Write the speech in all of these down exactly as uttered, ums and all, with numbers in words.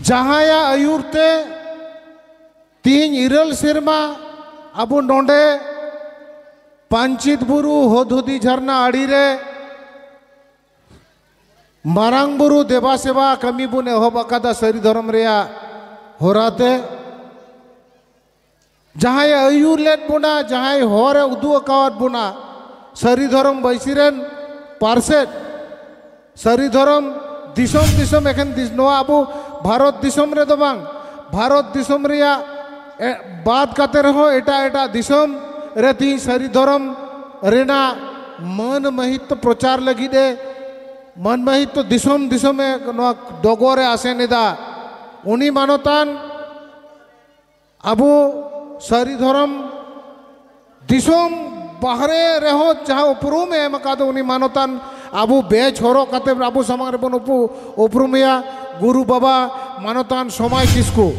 ᱡᱟᱦᱟᱸᱭᱟᱜ ᱟᱹᱭᱩᱨ ᱛᱮ ᱛᱤᱦᱤᱧ ᱤᱨᱟᱹᱞ ᱥᱮᱨᱢᱟ ᱟᱵᱚ ᱱᱚᱰᱮ ᱯᱟᱧᱪᱤᱛ ᱵᱩᱨᱩ ᱦᱚᱫᱦᱩᱫᱤ ᱡᱷᱟᱨᱱᱟ ᱟᱲᱮ ᱨᱮ ᱢᱟᱨᱟᱝ ᱵᱩᱨᱩ ᱫᱮᱵᱟ ᱥᱮᱵᱟ ᱠᱟᱹᱢᱤ ᱵᱚᱱ ᱮᱦᱚᱵ ᱟᱠᱟᱫᱟ ᱥᱟᱹᱨᱤ ᱫᱷᱚᱨᱚᱢ ᱨᱮᱭᱟᱜ ᱦᱚᱨᱟᱛᱮ᱾ ᱡᱟᱦᱟᱸᱭᱮ ᱟᱹᱭᱩᱨ ᱞᱮᱫ ᱵᱚᱱᱟ, ᱡᱟᱦᱟᱸᱭ ᱦᱚᱨᱮ ᱩᱫᱩᱜ ᱟᱠᱟᱣᱟᱫ ᱵᱚᱱᱟ, ᱥᱟᱹᱨᱤ ᱫᱷᱚᱨᱚᱢ ᱵᱟᱹᱭᱥᱤ ᱨᱮᱱ ᱯᱟᱨᱥᱮᱫ, ᱥᱟᱹᱨᱤ ᱫᱷᱚᱨᱚᱢ ᱫᱤᱥᱚᱢ ᱫᱤᱥᱚᱢ ᱮᱠᱷᱮᱱ ᱫᱤᱥ-, ᱱᱚᱣᱟ ᱟᱵᱚ ᱵᱷᱟᱨᱚᱛ ᱫᱤᱥᱚᱢ ᱨᱮᱫᱚ ᱵᱟᱝ, ᱵᱷᱟᱨᱚᱛ ᱫᱤᱥᱚᱢ ᱨᱮᱭᱟᱜ ᱮ-, ᱵᱟᱫ ᱠᱟᱛᱮ ᱨᱮᱦᱚᱸ ᱮᱴᱟᱜ ᱮᱴᱟᱜ ᱫᱤᱥᱚᱢ ᱨᱮ ᱛᱤᱦᱤᱧ ᱥᱟᱹᱨᱤ ᱫᱷᱚᱨᱚᱢ ᱨᱮᱱᱟᱜ ᱢᱟᱹᱱ ᱢᱟᱹᱦᱤᱛ ᱯᱨᱚᱪᱟᱨ ᱞᱟᱹᱜᱤᱫ ᱮ, ᱢᱟᱹᱱ ᱢᱟᱹᱦᱤᱛ ᱫᱤᱥᱚᱢ ᱫᱤᱥᱚᱢ ᱮ ᱱᱚᱣᱟ ᱰᱚᱜᱚᱨ ᱮ ᱟᱥᱮᱱ ᱮᱫᱟ᱾ ᱩᱱᱤ ᱢᱟᱱᱚᱛᱟᱱ ᱟᱵᱚ ᱥᱟᱹᱨᱤ ᱫᱷᱚᱨᱚᱢ ᱫᱤᱥᱚᱢ ᱵᱟᱦᱨᱮ ᱨᱮᱦᱚᱸ ᱡᱟᱦᱟᱸ ᱩᱯᱨᱩᱢ ᱮ ᱮᱢ ᱟᱠᱟᱫ ᱩᱱᱤ ᱢᱟᱱᱚᱛᱟᱱ ᱟᱵᱚ badge ᱦᱚᱨᱚᱜ ᱠᱟᱛᱮ ᱟᱵᱚ ᱥᱟᱢᱟᱝ ᱨᱮᱵᱚᱱ ᱩᱯᱩ-, ᱩᱯᱨᱩᱢᱮᱭᱟ᱾ ᱜᱩᱨᱩ ᱵᱟᱵᱟ ᱢᱟᱱᱚᱛᱟᱱ ᱥᱚᱢᱟᱭ ᱠᱤᱥᱠᱩ,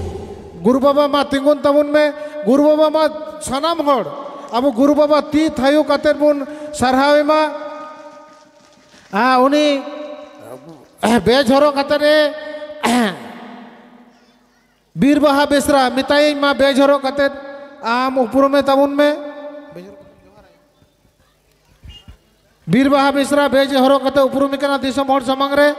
ᱜᱩᱨᱩ ᱵᱟᱵᱟ ᱢᱟ ᱛᱤᱸᱜᱩᱱ ᱛᱟᱵᱚᱱ ᱢᱮ᱾ ᱜᱩᱨᱩ ᱵᱟᱵᱟ ᱢᱟ ᱥᱟᱱᱟᱢ ᱦᱚᱲ ᱟᱵᱚ ᱜᱩᱨᱩ ᱵᱟᱵᱟ ᱛᱤ ᱛᱷᱟᱭᱚ ᱠᱟᱛᱮ ᱵᱚᱱ ᱥᱟᱨᱦᱟᱣ ᱮᱢᱟ᱾ ᱟᱨ ᱩᱱᱤ badge ᱦᱚᱨᱚᱜ ᱠᱟᱛᱮ ᱮ ᱵᱤᱨ ᱵᱟᱦᱟ ᱵᱮᱥᱨᱟ, ᱢᱮᱛᱟᱭᱟᱹᱧ ᱢᱟ badge ᱦᱚᱨᱚᱜ ᱠᱟᱛᱮᱫ ᱟᱢ ᱩᱯᱨᱩᱢᱮ ᱛᱟᱵᱚᱱ ᱢᱮ᱾ ᱵᱤᱨ ᱵᱟᱦᱟ ᱵᱮᱥᱨᱟ badge ᱦᱚᱨᱚᱜ ᱠᱟᱛᱮ ᱩᱯᱨᱩᱢᱮ ᱠᱟᱱᱟ ᱫᱤᱥᱚᱢ ᱦᱚᱲ ᱥᱟᱢᱟᱝ ᱨᱮ᱾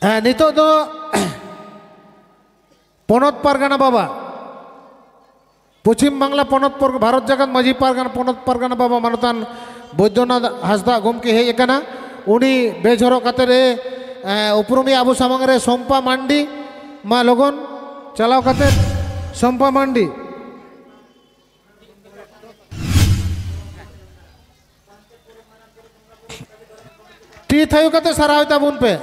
ᱦᱮᱸ, ᱱᱤᱛᱚᱜ ᱫᱚ ᱯᱚᱱᱚᱛ ᱯᱟᱨᱜᱟᱱᱟ ᱵᱟᱵᱟ, ᱯᱚᱪᱷᱤᱢ ᱵᱟᱝᱞᱟ ᱯᱚᱱᱚᱛ ᱯᱚᱨ-, ᱵᱷᱟᱨᱚᱛ ᱡᱟᱠᱟᱛ ᱢᱟᱹᱡᱷᱤ ᱯᱟᱨᱜᱟᱱᱟ, ᱯᱚᱱᱚᱛ ᱯᱟᱨᱜᱟᱱᱟ ᱵᱟᱵᱟ ᱢᱟᱱᱚᱛᱟᱱ ᱵᱳᱭᱫᱚᱱᱟᱛᱷ ᱦᱟᱸᱥᱫᱟ ᱜᱚᱢᱠᱮ ᱦᱮᱡ ᱟᱠᱟᱱᱟ᱾ ᱩᱱᱤ badge ᱦᱚᱨᱚᱜ ᱠᱟᱛᱮ ᱮ, ᱮ, ᱩᱯᱨᱩᱢᱮᱭᱟ ᱟᱵᱚ ᱥᱟᱢᱟᱝ ᱨᱮ ᱥᱚᱢᱯᱟ ᱢᱟᱱᱰᱤ᱾ ᱢᱟ ᱞᱚᱜᱚᱱ ᱪᱟᱞᱟᱣ ᱠᱟᱛᱮ ᱥᱚᱢᱯᱟ ᱢᱟᱱᱰᱤ᱾ ᱛᱤ ᱛᱷᱟᱭᱚ ᱠᱟᱛᱮ ᱥᱟᱨᱦᱟᱣ ᱛᱟᱵᱚᱱ ᱯᱮ᱾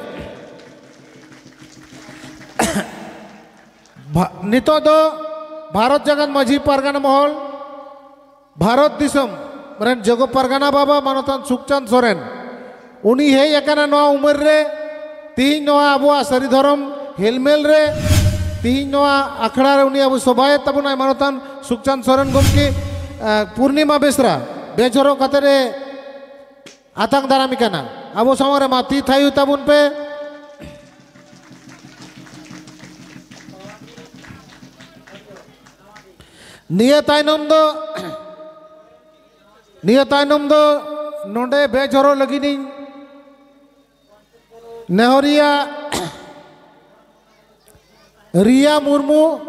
ᱵᱷᱟ-, ᱱᱤᱛᱚᱜ ᱫᱚ ᱵᱷᱟᱨᱚᱛ ᱡᱟᱠᱟᱛ ᱢᱟᱹᱡᱷᱤ ᱯᱟᱨᱜᱟᱱᱟ ᱢᱚᱦᱚᱞ, ᱵᱷᱟᱨᱚᱛ ᱫᱤᱥᱚᱢ ᱨᱮᱱ ᱡᱚᱜᱚ ᱯᱟᱨᱜᱟᱱᱟ ᱵᱟᱵᱟ ᱢᱟᱱᱚᱛᱟᱱ ᱥᱩᱠᱪᱟᱸᱫᱽ ᱥᱚᱨᱮᱱ, ᱩᱱᱤ ᱦᱮᱡ ᱟᱠᱟᱱᱟ ᱱᱚᱣᱟ ᱩᱢᱮᱨ ᱨᱮ᱾ ᱛᱤᱦᱤᱧ ᱱᱚᱣᱟ ᱟᱵᱚᱣᱟᱜ ᱥᱟᱹᱨᱤ ᱫᱷᱚᱨᱚᱢ ᱦᱮᱞᱢᱮᱞ ᱨᱮ ᱛᱤᱦᱤᱧ ᱱᱚᱣᱟ ᱟᱠᱷᱲᱟ ᱨᱮ ᱩᱱᱤ ᱟᱵᱚ ᱥᱚᱵᱷᱟᱭᱮᱫ ᱛᱟᱵᱚᱱᱟᱭ ᱢᱟᱱᱚᱛᱟᱱ ᱥᱩᱠᱪᱟᱸᱫ ᱥᱚᱨᱮᱱ ᱜᱚᱢᱠᱮ, ᱮ, ᱯᱩᱨᱱᱤᱢᱟ ᱵᱮᱥᱨᱟ ᱵᱮᱡᱷᱚᱨᱚᱜ ᱠᱟᱛᱮ ᱮ ᱟᱛᱟᱝ ᱫᱟᱨᱟᱢᱮ ᱠᱟᱱᱟ᱾ ᱟᱵᱚ ᱥᱟᱢᱟᱝ ᱨᱮ ᱢᱟ ᱛᱤ ᱛᱷᱟᱭᱚ ᱛᱟᱵᱚᱱ ᱯᱮ᱾ ᱱᱤᱭᱟᱹ ᱛᱟᱭᱱᱚᱢ ᱫᱚ, ᱱᱤᱭᱟᱹ ᱛᱟᱭᱱᱚᱢ ᱫᱚ ᱱᱚᱰᱮ ᱵᱮᱡᱷᱚᱨᱚᱜ ᱞᱟᱹᱜᱤᱫ ᱤᱧ ᱱᱮᱦᱚᱨᱤᱭᱟ ᱨᱤᱭᱟ ᱢᱩᱨᱢᱩ᱾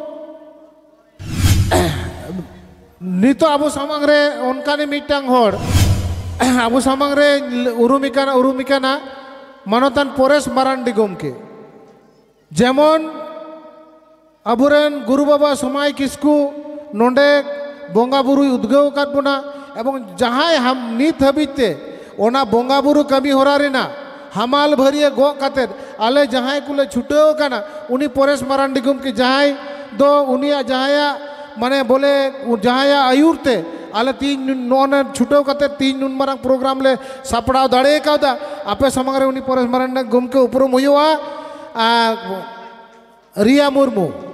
ᱱᱤᱛᱚᱜ ᱟᱵᱚ ᱥᱟᱢᱟᱝ ᱨᱮ ᱚᱱᱠᱟᱱᱤ ᱢᱤᱫᱴᱟᱝ ᱦᱚᱲ ᱟᱵᱚ ᱥᱟᱢᱟᱝ ᱨᱮ ᱩᱨᱩᱢᱤ ᱠᱟᱱᱟ, ᱩᱨᱩᱢᱤ ᱠᱟᱱᱟ ᱢᱟᱱᱚᱛᱟᱱ ᱯᱚᱨᱮᱥ ᱢᱟᱨᱟᱱᱰᱤ ᱜᱚᱢᱠᱮ᱾ ᱡᱮᱢᱚᱱ ᱟᱵᱚᱨᱮᱱ ᱜᱩᱨᱩ ᱵᱟᱵᱟ ᱥᱚᱢᱟᱭ ᱠᱤᱥᱠᱩ ᱱᱚᱰᱮ ᱵᱚᱸᱜᱟ ᱵᱩᱨᱩᱭ ᱩᱫᱽᱜᱟᱹᱣ ᱟᱠᱟᱫ ᱵᱚᱱᱟ, ᱮᱵᱚᱝ ᱡᱟᱦᱟᱸᱭ ᱦᱟᱢ-, ᱱᱤᱛ ᱦᱟᱹᱵᱤᱡ ᱛᱮ ᱚᱱᱟ ᱵᱚᱸᱜᱟ ᱵᱩᱨᱩ ᱠᱟᱹᱢᱤ ᱦᱚᱨᱟ ᱨᱮᱱᱟᱜ ᱦᱟᱢᱟᱞ ᱵᱷᱟᱹᱨᱭᱟᱹ ᱜᱚᱜ ᱠᱟᱛᱮᱫ ᱟᱞᱮ ᱡᱟᱦᱟᱸᱭ ᱠᱚᱞᱮ ᱪᱷᱩᱴᱟᱹᱣ ᱟᱠᱟᱱᱟ, ᱩᱱᱤ ᱯᱚᱨᱮᱥ ᱢᱟᱨᱟᱱᱰᱤ ᱜᱚᱢᱠᱮ ᱡᱟᱦᱟᱸᱭ ᱫᱚ ᱩᱱᱤᱭᱟᱜ ᱡᱟᱦᱟᱸᱭᱟᱜ ᱢᱟᱱᱮ ᱵᱚᱞᱮ ᱡᱟᱦᱟᱸᱭᱟᱜ ᱟᱹᱭᱩᱨ ᱛᱮ ᱟᱞᱮ ᱛᱤᱦᱤᱧ ᱱᱚᱜᱼᱚ ᱱᱚᱣᱟ ᱪᱷᱩᱴᱟᱹᱣ ᱠᱟᱛᱮᱫ ᱛᱤᱦᱤᱧ ᱱᱩᱱ ᱢᱟᱨᱟᱝ ᱯᱨᱳᱜᱨᱟᱢ ᱞᱮ ᱥᱟᱯᱲᱟᱣ ᱫᱟᱲᱮ ᱠᱟᱣᱫᱟ᱾ ᱟᱯᱮ ᱥᱟᱢᱟᱝ ᱨᱮ ᱩᱱᱤ ᱯᱚᱨᱮᱥ ᱢᱟᱨᱟᱱᱰᱤ ᱜᱚᱢᱠᱮ ᱩᱯᱨᱩᱢ ᱦᱩᱭᱩᱜᱼᱟ᱾ ᱟᱨ ᱨᱤᱭᱟ ᱢᱩᱨᱢᱩ᱾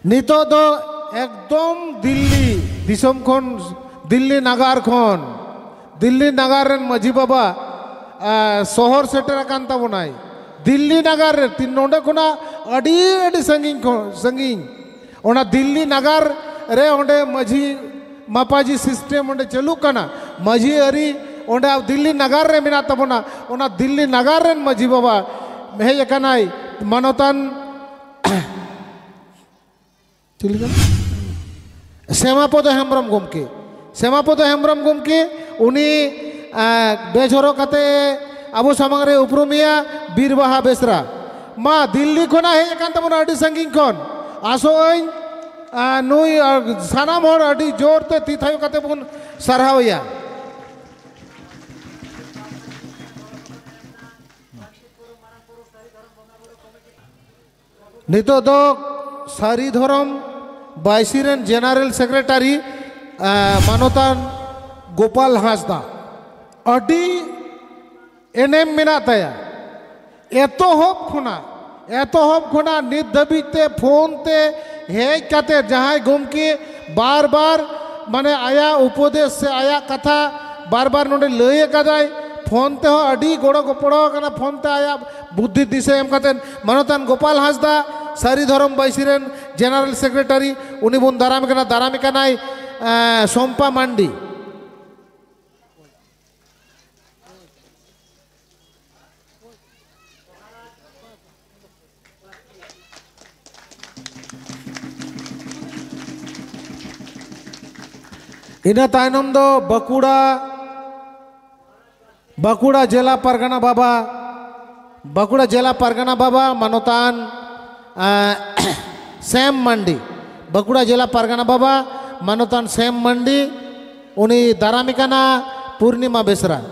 ᱱᱤᱛᱚᱜ ᱫᱚ ᱮᱠᱫᱚᱢ ᱫᱤᱞᱞᱤ ᱫᱤᱥᱚᱢ ᱠᱷᱚᱱ, ᱫᱤᱞᱞᱤ ᱱᱟᱜᱟᱨ ᱠᱷᱚᱱ, ᱫᱤᱞᱞᱤ ᱱᱟᱜᱟᱨ ᱨᱮᱱ ᱢᱟᱹᱡᱷᱤ ᱵᱟᱵᱟ, ᱟ, ᱥᱚᱦᱚᱨ ᱥᱮᱴᱮᱨ ᱟᱠᱟᱱ ᱛᱟᱵᱚᱱᱟᱭ᱾ ᱫᱤᱞᱞᱤ ᱱᱟᱜᱟᱨ ᱨᱮ ᱛᱤᱱ-, ᱱᱚᱰᱮ ᱠᱷᱚᱱᱟᱜ ᱟᱹᱰᱤ, ᱟᱹᱰᱤ ᱥᱟᱺᱜᱤᱧ ᱠᱷᱚᱱ, ᱥᱟᱺᱜᱤᱧ᱾ ᱚᱱᱟ ᱫᱤᱞᱞᱤ ᱱᱟᱜᱟᱨ ᱨᱮ ᱚᱸᱰᱮ ᱢᱟᱹᱡᱷᱤ ᱢᱟᱯᱟᱡᱤ system ᱚᱸᱰᱮ ᱪᱟᱹᱞᱩᱜ ᱠᱟᱱᱟ᱾ ᱢᱟᱹᱡᱷᱤ ᱟᱹᱨᱤ ᱚᱸᱰᱮ ᱫᱤᱞᱞᱤ ᱱᱟᱜᱟᱨ ᱨᱮ ᱢᱮᱱᱟᱜ ᱛᱟᱵᱚᱱᱟ᱾ ᱚᱱᱟ ᱫᱤᱞᱞᱤ ᱱᱟᱜᱟᱨ ᱨᱮᱱ ᱢᱟᱹᱡᱷᱤ ᱵᱟᱵᱟ ᱦᱮᱡ ᱟᱠᱟᱱᱟᱭ, ᱢᱟᱱᱚᱛᱟᱱ ᱪᱮᱫ ᱞᱮᱠᱟ? ᱥᱮᱢᱟᱯᱚᱫᱚ ᱦᱮᱢᱵᱨᱚᱢ ᱜᱚᱢᱠᱮ, ᱥᱮᱢᱟᱯᱚᱫᱚ ᱦᱮᱢᱵᱨᱚᱢ ᱜᱚᱢᱠᱮ, ᱩᱱᱤ, ᱟ, ᱵᱮᱡᱷᱚᱨᱚ ᱠᱟᱛᱮ ᱟᱵᱚ ᱥᱟᱢᱟᱝ ᱨᱮ ᱩᱯᱨᱩᱢᱮᱭᱟ ᱵᱤᱨ ᱵᱟᱦᱟ ᱵᱮᱥᱨᱟ᱾ ᱢᱟ, ᱫᱤᱞᱞᱤ ᱠᱷᱚᱱᱟᱜ ᱦᱮᱡ ᱟᱠᱟᱱ ᱛᱟᱵᱚᱱᱟ ᱟᱹᱰᱤ ᱥᱟᱺᱜᱤᱧ ᱠᱷᱚᱱ᱾ ᱟᱥᱚᱜ ᱟᱹᱧ, ᱟ, ᱱᱩᱭ, ᱟ, ᱥᱟᱱᱟᱢ ᱦᱚᱲ ᱟᱹᱰᱤ ᱡᱳᱨ ᱛᱮ ᱛᱤ ᱛᱷᱟᱭᱚ ᱠᱟᱛᱮ ᱵᱚᱱ ᱥᱟᱨᱦᱟᱣᱮᱭᱟ᱾ ᱱᱤᱛᱚᱜ ᱫᱚ ᱥᱟᱹᱨᱤ ᱫᱷᱚᱨᱚᱢ ᱵᱟᱭᱥᱤ ᱨᱮᱱ ᱡᱮᱱᱟᱨᱮᱞ ᱥᱮᱠᱨᱮᱴᱟᱨᱤ, ᱮ, ᱢᱟᱱᱚᱛᱟᱱ ᱜᱳᱯᱟᱞ ᱦᱟᱸᱥᱫᱟ᱾ ᱟᱹᱰᱤ ᱮᱱᱮᱢ ᱢᱮᱱᱟᱜ ᱛᱟᱭᱟ᱾ ᱮᱛᱚᱦᱚᱵ ᱠᱷᱚᱱᱟᱜ, ᱮᱛᱚᱦᱚᱵ ᱠᱷᱚᱱᱟᱜ ᱱᱤᱛ ᱫᱷᱟᱹᱵᱤᱡ ᱛᱮ ᱯᱷᱳᱱ ᱛᱮ ᱦᱮᱡ ᱠᱟᱛᱮ ᱡᱟᱦᱟᱸᱭ ᱜᱚᱢᱠᱮ ᱵᱟᱨ ᱵᱟᱨ, ᱢᱟᱱᱮ, ᱟᱭᱟᱜ ᱩᱯᱚᱫᱮᱥ ᱥᱮ ᱟᱭᱟᱜ ᱠᱟᱛᱷᱟ ᱵᱟᱨ ᱵᱟᱨ ᱱᱚᱰᱮ ᱞᱟᱹᱭ ᱟᱠᱟᱫᱟᱭ, ᱯᱷᱳᱱ ᱛᱮᱦᱚᱸ ᱟᱹᱰᱤ ᱜᱚᱲᱚ ᱜᱚᱯᱚᱲᱚ ᱟᱠᱟᱱᱟ, ᱯᱷᱳᱱ ᱛᱮ ᱟᱭᱟᱜ ᱵᱩᱫᱽᱫᱷᱤ ᱫᱤᱥᱟᱹ ᱮᱢ ᱠᱟᱛᱮ᱾ ᱢᱟᱱᱚᱛᱟᱱ ᱜᱳᱯᱟᱞ ᱦᱟᱸᱥᱫᱟ, ᱥᱟᱹᱨᱤ ᱫᱷᱚᱨᱚᱢ ᱵᱟᱭᱥᱤ ᱨᱮᱱ ᱡᱮᱱᱟᱨᱮᱞ ᱥᱮᱠᱨᱮᱴᱟᱨᱤ, ᱩᱱᱤ ᱵᱚᱱ ᱫᱟᱨᱟᱢ ᱠᱟᱱᱟ, ᱫᱟᱨᱟᱢ ᱠᱟᱱᱟᱭ, ᱮᱸ, ᱥᱚᱢᱯᱟ ᱢᱟᱱᱰᱤ᱾ ᱤᱱᱟᱹ ᱛᱟᱭᱱᱚᱢ ᱫᱚ ᱵᱟᱸᱠᱩᱲᱟ, ᱵᱟᱸᱠᱩᱲᱟ ᱡᱮᱞᱟ ᱯᱟᱨᱜᱟᱱᱟ ᱵᱟᱵᱟ, ᱵᱟᱸᱠᱩᱲᱟ ᱡᱮᱞᱟ ᱯᱟᱨᱜᱟᱱᱟ ᱵᱟᱵᱟ ᱢᱟᱱᱚᱛᱟᱱ, ᱮᱸ, ᱥᱮᱢ ᱢᱟᱱᱰᱤ, ᱵᱟᱸᱠᱩᱲᱟ ᱡᱮᱞᱟ ᱯᱟᱨᱜᱟᱱᱟ ᱵᱟᱵᱟ ᱢᱟᱱᱚᱛᱟᱱ ᱥᱮᱢ ᱢᱟᱱᱰᱤ, ᱩᱱᱤ ᱫᱟᱨᱟᱢᱮ ᱠᱟᱱᱟ ᱯᱩᱨᱱᱤᱢᱟ ᱵᱮᱥᱨᱟ᱾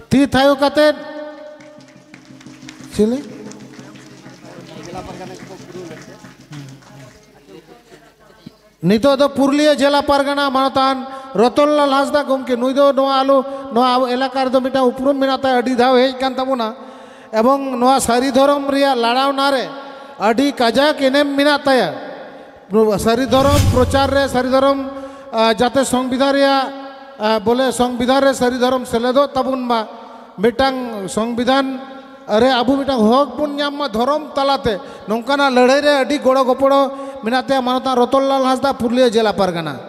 ᱛᱤ ᱛᱷᱟᱭᱚ ᱠᱟᱛᱮᱫ, ᱪᱤᱞᱤ? ᱱᱤᱛᱚᱜ ᱫᱚ ᱯᱩᱨᱩᱞᱤᱭᱟᱹ ᱡᱮᱞᱟ ᱯᱟᱨᱜᱟᱱᱟ ᱢᱟᱱᱚᱛᱟᱱ ᱨᱚᱛᱚᱱᱞᱟᱞ ᱦᱟᱸᱥᱫᱟ ᱜᱚᱢᱠᱮ, ᱱᱩᱭ ᱫᱚ ᱱᱚᱣᱟ ᱟᱞᱚ, ᱱᱚᱣᱟ ᱟᱵᱚ ᱮᱞᱟᱠᱟ ᱨᱮᱫᱚ ᱢᱤᱫᱴᱟᱝ ᱩᱯᱨᱩᱢ ᱢᱮᱱᱟᱜ ᱛᱟᱭᱟ, ᱟᱹᱰᱤ ᱫᱷᱟᱣ ᱦᱮᱡ ᱠᱟᱱ ᱛᱟᱵᱚᱱᱟ, ᱮᱵᱚᱝ ᱱᱚᱣᱟ ᱥᱟᱹᱨᱤ ᱫᱷᱚᱨᱚᱢ ᱨᱮᱭᱟᱜ ᱞᱟᱲᱟᱣᱱᱟ ᱨᱮ ᱟᱹᱰᱤ ᱠᱟᱡᱟᱠ ᱮᱱᱮᱢ ᱢᱮᱱᱟᱜ ᱛᱟᱭᱟ᱾ ᱥᱟᱹᱨᱤ ᱫᱷᱚᱨᱚᱢ ᱯᱨᱚᱪᱟᱨ ᱨᱮ, ᱥᱟᱹᱨᱤ ᱫᱷᱚᱨᱚᱢ, ᱟ, ᱡᱟᱛᱮ ᱥᱚᱝᱵᱤᱫᱷᱟᱱ ᱨᱮᱭᱟᱜ, ᱟ, ᱵᱚᱞᱮ ᱥᱚᱝᱵᱤᱫᱷᱟᱱ ᱨᱮ ᱥᱟᱹᱨᱤ ᱫᱷᱚᱨᱚᱢ ᱥᱮᱞᱮᱫᱚᱜ ᱛᱟᱵᱚᱱ ᱢᱟ, ᱢᱤᱫᱴᱟᱝ ᱥᱚᱝᱵᱤᱫᱷᱟᱱ ᱨᱮ ᱟᱵᱚ ᱢᱤᱫᱴᱟᱝ ᱦᱚᱠ ᱵᱚᱱ ᱧᱟᱢ ᱢᱟ ᱫᱷᱚᱨᱚᱢ ᱛᱟᱞᱟᱛᱮ, ᱱᱚᱝᱠᱟᱱᱟᱜ ᱞᱟᱹᱲᱦᱟᱹᱭ ᱨᱮ ᱟᱹᱰᱤ ᱜᱚᱲᱚ ᱜᱚᱯᱚᱲᱚ ᱢᱮᱱᱟᱜ ᱛᱟᱭᱟ ᱢᱟᱱᱚᱛᱟᱱ ᱨᱚᱛᱚᱱᱞᱟᱞ ᱦᱟᱸᱥᱫᱟ, ᱯᱩᱨᱩᱞᱤᱭᱟᱹ ᱡᱮᱞᱟ ᱯᱟᱨᱜᱟᱱᱟ᱾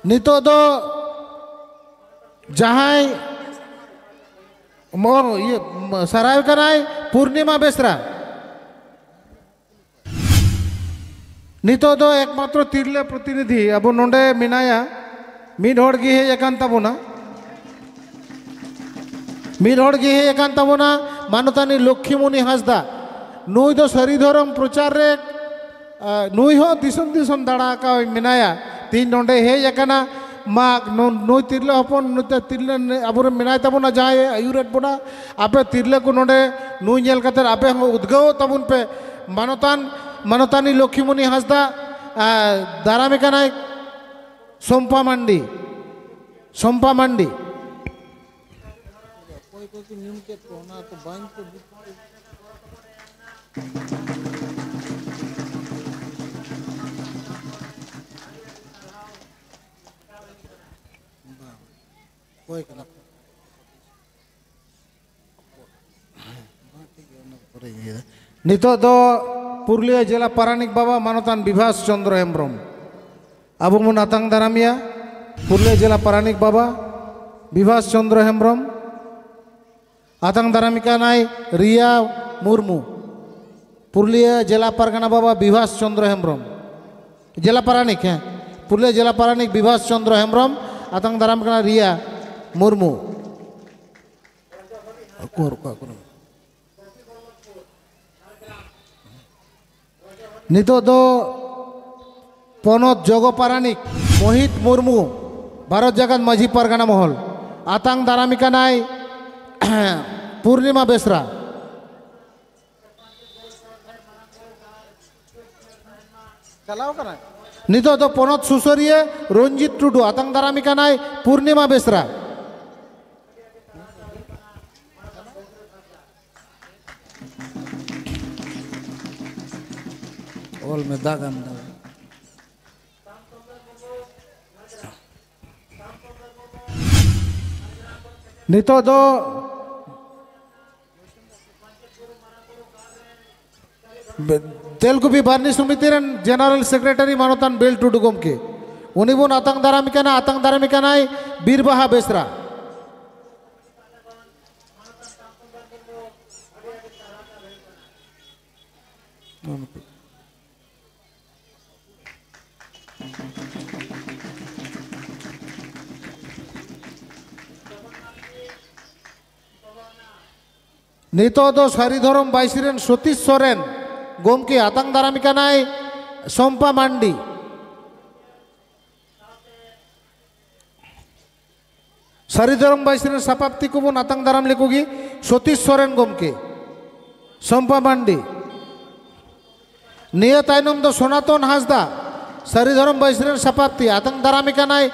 ᱱᱤᱛᱚᱜ ᱫᱚ ᱡᱟᱦᱟᱸᱭ ᱢᱚ-, ᱤᱭᱟᱹ, ᱥᱟᱨᱦᱟᱣ ᱠᱟᱱᱟᱭ ᱯᱩᱨᱱᱤᱢᱟ ᱵᱮᱥᱨᱟ᱾ ᱱᱤᱛᱚᱜ ᱫᱚ ᱮᱠᱢᱟᱛᱨᱚ ᱛᱤᱨᱞᱟᱹ ᱯᱨᱚᱛᱤᱱᱤᱫᱷᱤ ᱟᱵᱚ ᱱᱚᱰᱮ ᱢᱮᱱᱟᱭᱟ, ᱢᱤᱫ ᱦᱚᱲ ᱜᱮ ᱦᱮᱡ ᱟᱠᱟᱱ ᱛᱟᱵᱚᱱᱟ, ᱢᱤᱫ ᱦᱚᱲ ᱜᱮ ᱦᱮᱡ ᱟᱠᱟᱱ ᱛᱟᱵᱚᱱᱟ, ᱢᱟᱱᱚᱛᱟᱱᱤ ᱞᱚᱠᱠᱷᱤᱢᱚᱱᱤ ᱦᱟᱸᱥᱫᱟ᱾ ᱱᱩᱭ ᱫᱚ ᱥᱟᱹᱨᱤ ᱫᱷᱚᱨᱚᱢ ᱯᱨᱚᱪᱟᱨ ᱨᱮ ᱱᱩᱭ ᱦᱚᱸ ᱫᱤᱥᱚᱢ ᱫᱤᱥᱚᱢ ᱫᱟᱬᱟ ᱟᱠᱟᱣ ᱢᱮᱱᱟᱭᱟ᱾ ᱛᱤᱦᱤᱧ ᱱᱚᱰᱮ ᱦᱮᱡ ᱟᱠᱟᱱᱟ᱾ ᱢᱟ ᱱᱩᱭ ᱛᱤᱨᱞᱟᱹ ᱦᱚᱯᱚᱱ, ᱱᱩᱭ ᱛᱤᱨᱞᱟᱹ ᱟᱵᱚᱨᱮᱱ ᱢᱮᱱᱟᱭ ᱛᱟᱵᱚᱱᱟ, ᱡᱟᱦᱟᱸᱭ ᱟᱹᱭᱩᱨᱮᱫ ᱵᱚᱱᱟ᱾ ᱟᱯᱮ ᱛᱤᱨᱞᱟᱹ ᱠᱚ ᱱᱚᱰᱮ ᱱᱩᱭ ᱧᱮᱞ ᱠᱟᱛᱮ ᱟᱯᱮ ᱦᱚᱸ ᱩᱫᱽᱜᱟᱹᱣᱚᱜ ᱛᱟᱵᱚᱱ ᱯᱮ᱾ ᱢᱟᱱᱚᱛᱟᱱ ᱢᱟᱱᱚᱛᱟᱱᱤ ᱞᱚᱠᱷᱤᱢᱚᱱᱤ ᱦᱟᱸᱥᱫᱟ ᱫᱟᱨᱟᱢᱮ ᱠᱟᱱᱟᱭ ᱥᱚᱢᱯᱟ ᱢᱟᱱᱰᱤ᱾ ᱥᱚᱢᱯᱟ ᱢᱟᱱᱰᱤ᱾ ᱚᱠᱚᱭ ᱠᱚ ᱠᱚ ᱧᱩᱢ ᱠᱮᱫ ᱠᱚ, ᱚᱱᱟ ᱠᱚ ᱵᱟᱹᱧ ᱠᱚ ᱵᱩᱡᱽ᱾ ᱚᱠᱚᱭ ᱠᱟᱱᱟ ᱠᱚ? ᱱᱤᱛᱚᱜ ᱫᱚ ᱯᱩᱨᱩᱞᱤᱭᱟᱹ ᱡᱮᱞᱟ ᱯᱟᱨᱟᱱᱤᱠ ᱵᱟᱵᱟ ᱢᱟᱱᱚᱛᱟᱱ ᱵᱤᱵᱷᱟᱥ ᱪᱚᱱᱫᱨᱚ ᱦᱮᱢᱵᱨᱚᱢ ᱟᱵᱚ ᱵᱚᱱ ᱟᱛᱟᱝ ᱫᱟᱨᱟᱢᱮᱭᱟ᱾ ᱯᱩᱨᱩᱞᱤᱭᱟᱹ ᱡᱮᱞᱟ ᱯᱟᱨᱟᱱᱤᱠ ᱵᱟᱵᱟ ᱵᱤᱵᱷᱟᱥ ᱪᱚᱱᱫᱨᱚ ᱦᱮᱢᱵᱨᱚᱢ, ᱟᱛᱟᱝ ᱫᱟᱨᱟᱢᱤ ᱠᱟᱱᱟᱭ ᱨᱤᱭᱟ ᱢᱩᱨᱢᱩ᱾ ᱯᱩᱨᱩᱞᱤᱭᱟᱹ ᱡᱮᱞᱟ ᱯᱟᱨᱜᱟᱱᱟ ᱵᱟᱵᱟ ᱵᱤᱵᱷᱟᱥ ᱪᱚᱱᱫᱨᱚ ᱦᱮᱢᱵᱨᱚᱢ, ᱡᱮᱞᱟ ᱯᱟᱨᱟᱱᱤᱠ, ᱦᱮᱸ, ᱯᱩᱨᱩᱞᱤᱭᱟᱹ ᱡᱮᱞᱟ ᱯᱟᱨᱟᱱᱤᱠ ᱵᱤᱵᱷᱟᱥ ᱪᱚᱱᱫᱨᱚ ᱦᱮᱢᱵᱨᱚᱢ, ᱟᱛᱟᱝ ᱫᱟᱨᱟᱢ ᱠᱟᱱᱟ ᱨᱤᱭᱟ ᱢᱩᱨᱢᱩ᱾ ᱚᱠᱚᱨ ᱚᱠᱟ ᱠᱚᱨᱮ? ᱱᱤᱛᱚᱜ ᱫᱚ ᱯᱚᱱᱚᱛ ᱡᱚᱜᱚ ᱯᱟᱨᱟᱱᱤᱠ ᱢᱳᱦᱤᱛ ᱢᱩᱨᱢᱩ, ᱵᱷᱟᱨᱚᱛ ᱡᱟᱠᱟᱛ ᱢᱟᱹᱡᱷᱤ ᱯᱟᱨᱜᱟᱱᱟ ᱢᱚᱦᱚᱞ, ᱟᱛᱟᱝ ᱫᱟᱨᱟᱢᱤ ᱠᱟᱱᱟᱭ ᱯᱩᱨᱱᱤᱢᱟ ᱵᱮᱥᱨᱟ᱾ ᱪᱟᱞᱟᱣ ᱠᱟᱱᱟᱭ᱾ ᱱᱤᱛᱚᱜ ᱫᱚ ᱯᱚᱱᱚᱛ ᱥᱩᱥᱟᱹᱨᱤᱭᱟᱹ ᱨᱚᱧᱡᱤᱛ ᱴᱩᱰᱩ, ᱟᱛᱟᱝ ᱫᱟᱨᱟᱢᱤ ᱠᱟᱱᱟᱭ ᱯᱩᱨᱱᱤᱢᱟ ᱵᱮᱥᱨᱟ᱾ ᱚᱞ ᱢᱮ, ᱫᱟᱜᱽ ᱟᱢ ᱫᱚ᱾ ᱱᱤᱛᱚᱜ ᱫᱚ ᱵᱮ-, ᱛᱮᱞᱠᱩᱯᱤ ᱵᱟᱨᱱᱤ ᱥᱚᱢᱤᱛᱤ ᱨᱮᱱ ᱡᱮᱱᱟᱨᱮᱞ ᱥᱮᱠᱨᱮᱴᱟᱨᱤ ᱢᱟᱱᱚᱛᱟᱱ ᱵᱮᱞ ᱴᱩᱰᱩ ᱜᱚᱢᱠᱮ, ᱩᱱᱤ ᱵᱚᱱ ᱟᱛᱟᱝ ᱫᱟᱨᱟᱢ ᱠᱟᱱᱟ, ᱟᱛᱟᱝ ᱫᱟᱨᱟᱢ ᱠᱟᱱᱟᱭ ᱵᱤᱨ ᱵᱟᱦᱟ ᱵᱮᱥᱨᱟ᱾ ᱱᱤᱛᱚᱜ ᱫᱚ ᱥᱟᱹᱨᱤ ᱫᱷᱚᱨᱚᱢ ᱵᱟᱭᱥᱤ ᱨᱮᱱ ᱥᱚᱛᱤᱥ ᱥᱚᱨᱮᱱ ᱜᱚᱢᱠᱮ ᱟᱛᱟᱝ ᱫᱟᱨᱟᱢ ᱠᱟᱱᱟᱭ᱾ ᱥᱚᱢᱯᱟ ᱢᱟᱱᱰᱤ᱾ ᱥᱟᱹᱨᱤ ᱫᱷᱚᱨᱚᱢ ᱵᱟᱭᱥᱤ ᱨᱮᱱ ᱥᱟᱯᱟᱵ ᱛᱤ ᱠᱚᱵᱚᱱ ᱟᱛᱟᱝ ᱫᱟᱨᱟᱢ ᱞᱮᱠᱚ ᱜᱮ, ᱥᱚᱛᱤᱥ ᱥᱚᱨᱮᱱ ᱜᱚᱢᱠᱮ, ᱥᱚᱢᱯᱟ ᱢᱟᱱᱰᱤ᱾ ᱱᱤᱭᱟᱹ ᱛᱟᱭᱱᱚᱢ ᱫᱚ ᱥᱚᱱᱟᱛᱚᱱ ᱦᱟᱸᱥᱫᱟ, ᱥᱟᱹᱨᱤ ᱫᱷᱚᱨᱚᱢ ᱵᱟᱭᱥᱤ ᱨᱮᱱ ᱥᱟᱯᱟᱵ ᱛᱤ, ᱟᱛᱟᱝ ᱫᱟᱨᱟᱢᱮ ᱠᱟᱱᱟᱭ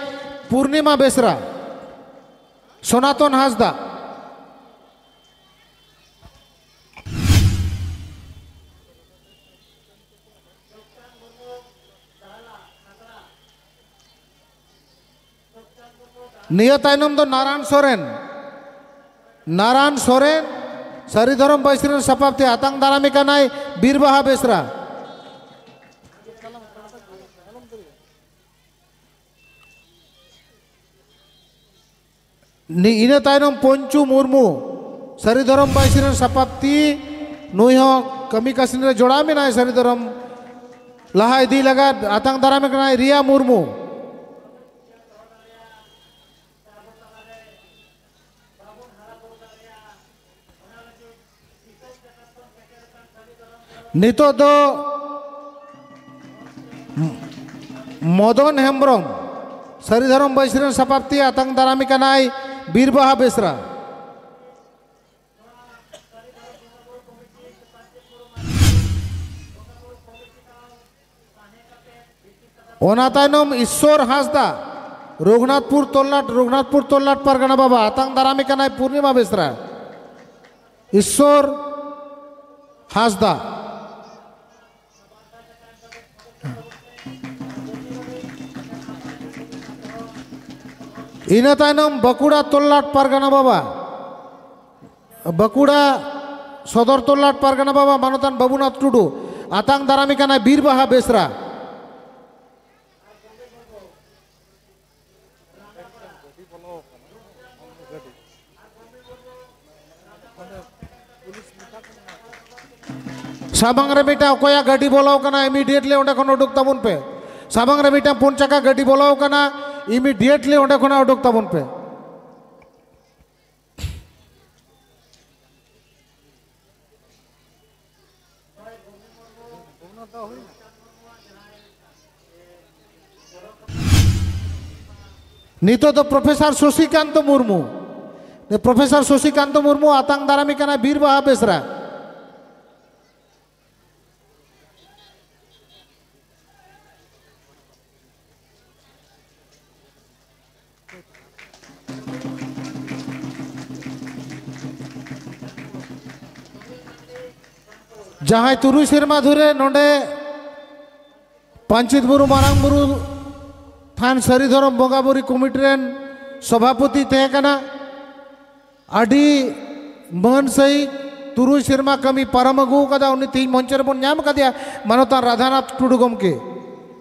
ᱯᱩᱨᱱᱤᱢᱟ ᱵᱮᱥᱨᱟ᱾ ᱥᱚᱱᱟᱛᱚᱱ ᱦᱟᱸᱥᱫᱟ᱾ ᱱᱤᱭᱟᱹ ᱛᱟᱭᱱᱚᱢ ᱫᱚ ᱱᱟᱨᱟᱱ ᱥᱚᱨᱮᱱ᱾ ᱱᱟᱨᱟᱱ ᱥᱚᱨᱮᱱ, ᱥᱟᱹᱨᱤ ᱫᱷᱚᱨᱚᱢ ᱵᱟᱭᱥᱤ ᱨᱮᱱ ᱥᱟᱯᱟᱵ ᱛᱮ ᱟᱛᱟᱝ ᱫᱟᱨᱟᱢᱮ ᱠᱟᱱᱟᱭ ᱵᱤᱨ ᱵᱟᱦᱟ ᱵᱮᱥᱨᱟ᱾ ᱱᱤ-, ᱤᱱᱟᱹ ᱛᱟᱭᱱᱚᱢ ᱯᱚᱧᱪᱩ ᱢᱩᱨᱢᱩ, ᱥᱟᱹᱨᱤ ᱫᱷᱚᱨᱚᱢ ᱵᱟᱭᱥᱤ ᱨᱮᱱ ᱥᱟᱯᱟᱵ ᱛᱤ, ᱱᱩᱭ ᱦᱚᱸ ᱠᱟᱹᱢᱤ ᱠᱟᱹᱥᱱᱤ ᱨᱮ ᱡᱚᱲᱟᱣ ᱢᱮᱱᱟᱭ ᱥᱟᱹᱨᱤ ᱫᱷᱚᱨᱚᱢ ᱞᱟᱦᱟ ᱤᱫᱤ ᱞᱟᱜᱟᱫ ᱟᱛᱟᱝ ᱫᱟᱨᱟᱢᱮ ᱠᱟᱱᱟᱭ ᱨᱤᱭᱟ ᱢᱩᱨᱢᱩ᱾ ᱱᱤᱛᱚᱜ ᱫᱚ ᱢᱚᱫᱚᱱ ᱦᱮᱢᱵᱨᱚᱢ, ᱥᱟᱹᱨᱤ ᱫᱷᱚᱨᱚᱢ ᱵᱟᱹᱭᱥᱤ ᱨᱮᱱ ᱥᱟᱯᱟᱵ ᱛᱤ ᱟᱛᱟᱝ ᱫᱟᱨᱟᱢᱮ ᱠᱟᱱᱟᱭ ᱵᱤᱨ ᱵᱟᱦᱟ ᱵᱮᱥᱨᱟ᱾ ᱚᱱᱟ ᱛᱟᱭᱱᱚᱢ ᱤᱥᱥᱚᱨ ᱦᱟᱸᱥᱫᱟ, ᱨᱚᱜᱷᱩᱱᱟᱛᱷᱯᱩᱨ ᱛᱚᱞᱞᱟᱴ, ᱨᱚᱜᱷᱩᱱᱟᱛᱷᱯᱩᱨ ᱛᱚᱞᱞᱟᱴ ᱯᱟᱨᱜᱟᱱᱟ ᱵᱟᱵᱟ, ᱟᱛᱟᱝ ᱫᱟᱨᱟᱢᱮ ᱠᱟᱱᱟᱭ ᱯᱩᱨᱱᱤᱢᱟ ᱵᱮᱥᱨᱟ᱾ ᱤᱥᱥᱚᱨ ᱦᱟᱸᱥᱫᱟ᱾ ᱤᱱᱟᱹ ᱛᱟᱭᱱᱚᱢ ᱵᱟᱸᱠᱩᱲᱟ ᱛᱚᱞᱞᱟᱴ ᱯᱟᱨᱜᱟᱱᱟ ᱵᱟᱵᱟ, ᱵᱟᱸᱠᱩᱲᱟ ᱥᱚᱫᱚᱨ ᱛᱚᱞᱞᱟᱴ ᱯᱟᱨᱜᱟᱱᱟ ᱵᱟᱵᱟ ᱢᱟᱱᱚᱛᱟᱱ ᱵᱟᱹᱵᱩᱱᱟᱛᱷ ᱴᱩᱰᱩ, ᱟᱛᱟᱝ ᱫᱟᱨᱟᱢᱮ ᱠᱟᱱᱟᱭ ᱵᱤᱨ ᱵᱟᱦᱟ ᱵᱮᱥᱨᱟ᱾ ᱥᱟᱢᱟᱝ ᱨᱮ ᱢᱤᱫᱴᱟᱝ ᱚᱠᱚᱭᱟᱜ ᱜᱟᱹᱰᱤ ᱵᱚᱞᱚ ᱠᱟᱱᱟ, immediately ᱚᱸᱰᱮ ᱠᱷᱚᱱ ᱩᱰᱩᱠ ᱛᱟᱵᱚᱱ ᱯᱮ᱾ ᱥᱟᱢᱟᱝ ᱨᱮ ᱢᱤᱫᱴᱟᱝ ᱯᱩᱱ ᱪᱟᱠᱟ ᱜᱟᱹᱰᱤ ᱵᱚᱞᱚ ᱠᱟᱱᱟ, immediately ᱚᱸᱰᱮ ᱠᱷᱚᱱᱟᱜ ᱩᱰᱩᱠ ᱛᱟᱵᱚᱱ ᱯᱮ᱾ ᱱᱤᱛᱚᱜ ᱫᱚ ᱯᱨᱚᱯᱷᱮᱥᱚᱨ ᱥᱚᱥᱤᱠᱟᱱᱛ ᱢᱩᱨᱢᱩ᱾ ᱯᱨᱚᱯᱷᱮᱥᱚᱨ ᱥᱚᱥᱤᱠᱟᱱᱛ ᱢᱩᱨᱢᱩ ᱟᱛᱟᱝ ᱫᱟᱨᱟᱢᱤ ᱠᱟᱱᱟᱭ ᱵᱤᱨ ᱵᱟᱦᱟ ᱵᱮᱥᱨᱟ᱾ ᱡᱟᱦᱟᱸᱭ ᱛᱩᱨᱩᱭ ᱥᱮᱨᱢᱟ ᱫᱷᱚᱨᱮ ᱱᱚᱰᱮ ᱯᱟᱧᱪᱮᱛ ᱵᱩᱨᱩ ᱢᱟᱨᱟᱝ ᱵᱩᱨᱩ ᱛᱷᱟᱱ ᱥᱟᱹᱨᱤ ᱫᱷᱚᱨᱚᱢ ᱵᱚᱸᱜᱟ ᱵᱩᱨᱩ ᱠᱚᱢᱤᱴᱤ ᱨᱮᱱ ᱥᱚᱵᱷᱟᱯᱚᱛᱤ ᱛᱟᱦᱮᱸ ᱠᱟᱱᱟ, ᱟᱹᱰᱤ ᱢᱟᱹᱱ ᱥᱟᱹᱦᱤᱡ ᱛᱩᱨᱩᱭ ᱥᱮᱨᱢᱟ ᱠᱟᱹᱢᱤ ᱯᱟᱨᱚᱢ ᱟᱹᱜᱩ ᱟᱠᱟᱫᱟ, ᱩᱱᱤ ᱛᱮᱦᱮᱧ ᱢᱚᱧᱪᱚ ᱨᱮᱵᱚᱱ ᱧᱟᱢ ᱟᱠᱟᱫᱮᱭᱟ, ᱢᱟᱱᱚᱛᱟᱱ ᱨᱟᱫᱷᱟᱱᱟᱛᱷ ᱴᱩᱰᱩ ᱜᱚᱢᱠᱮ᱾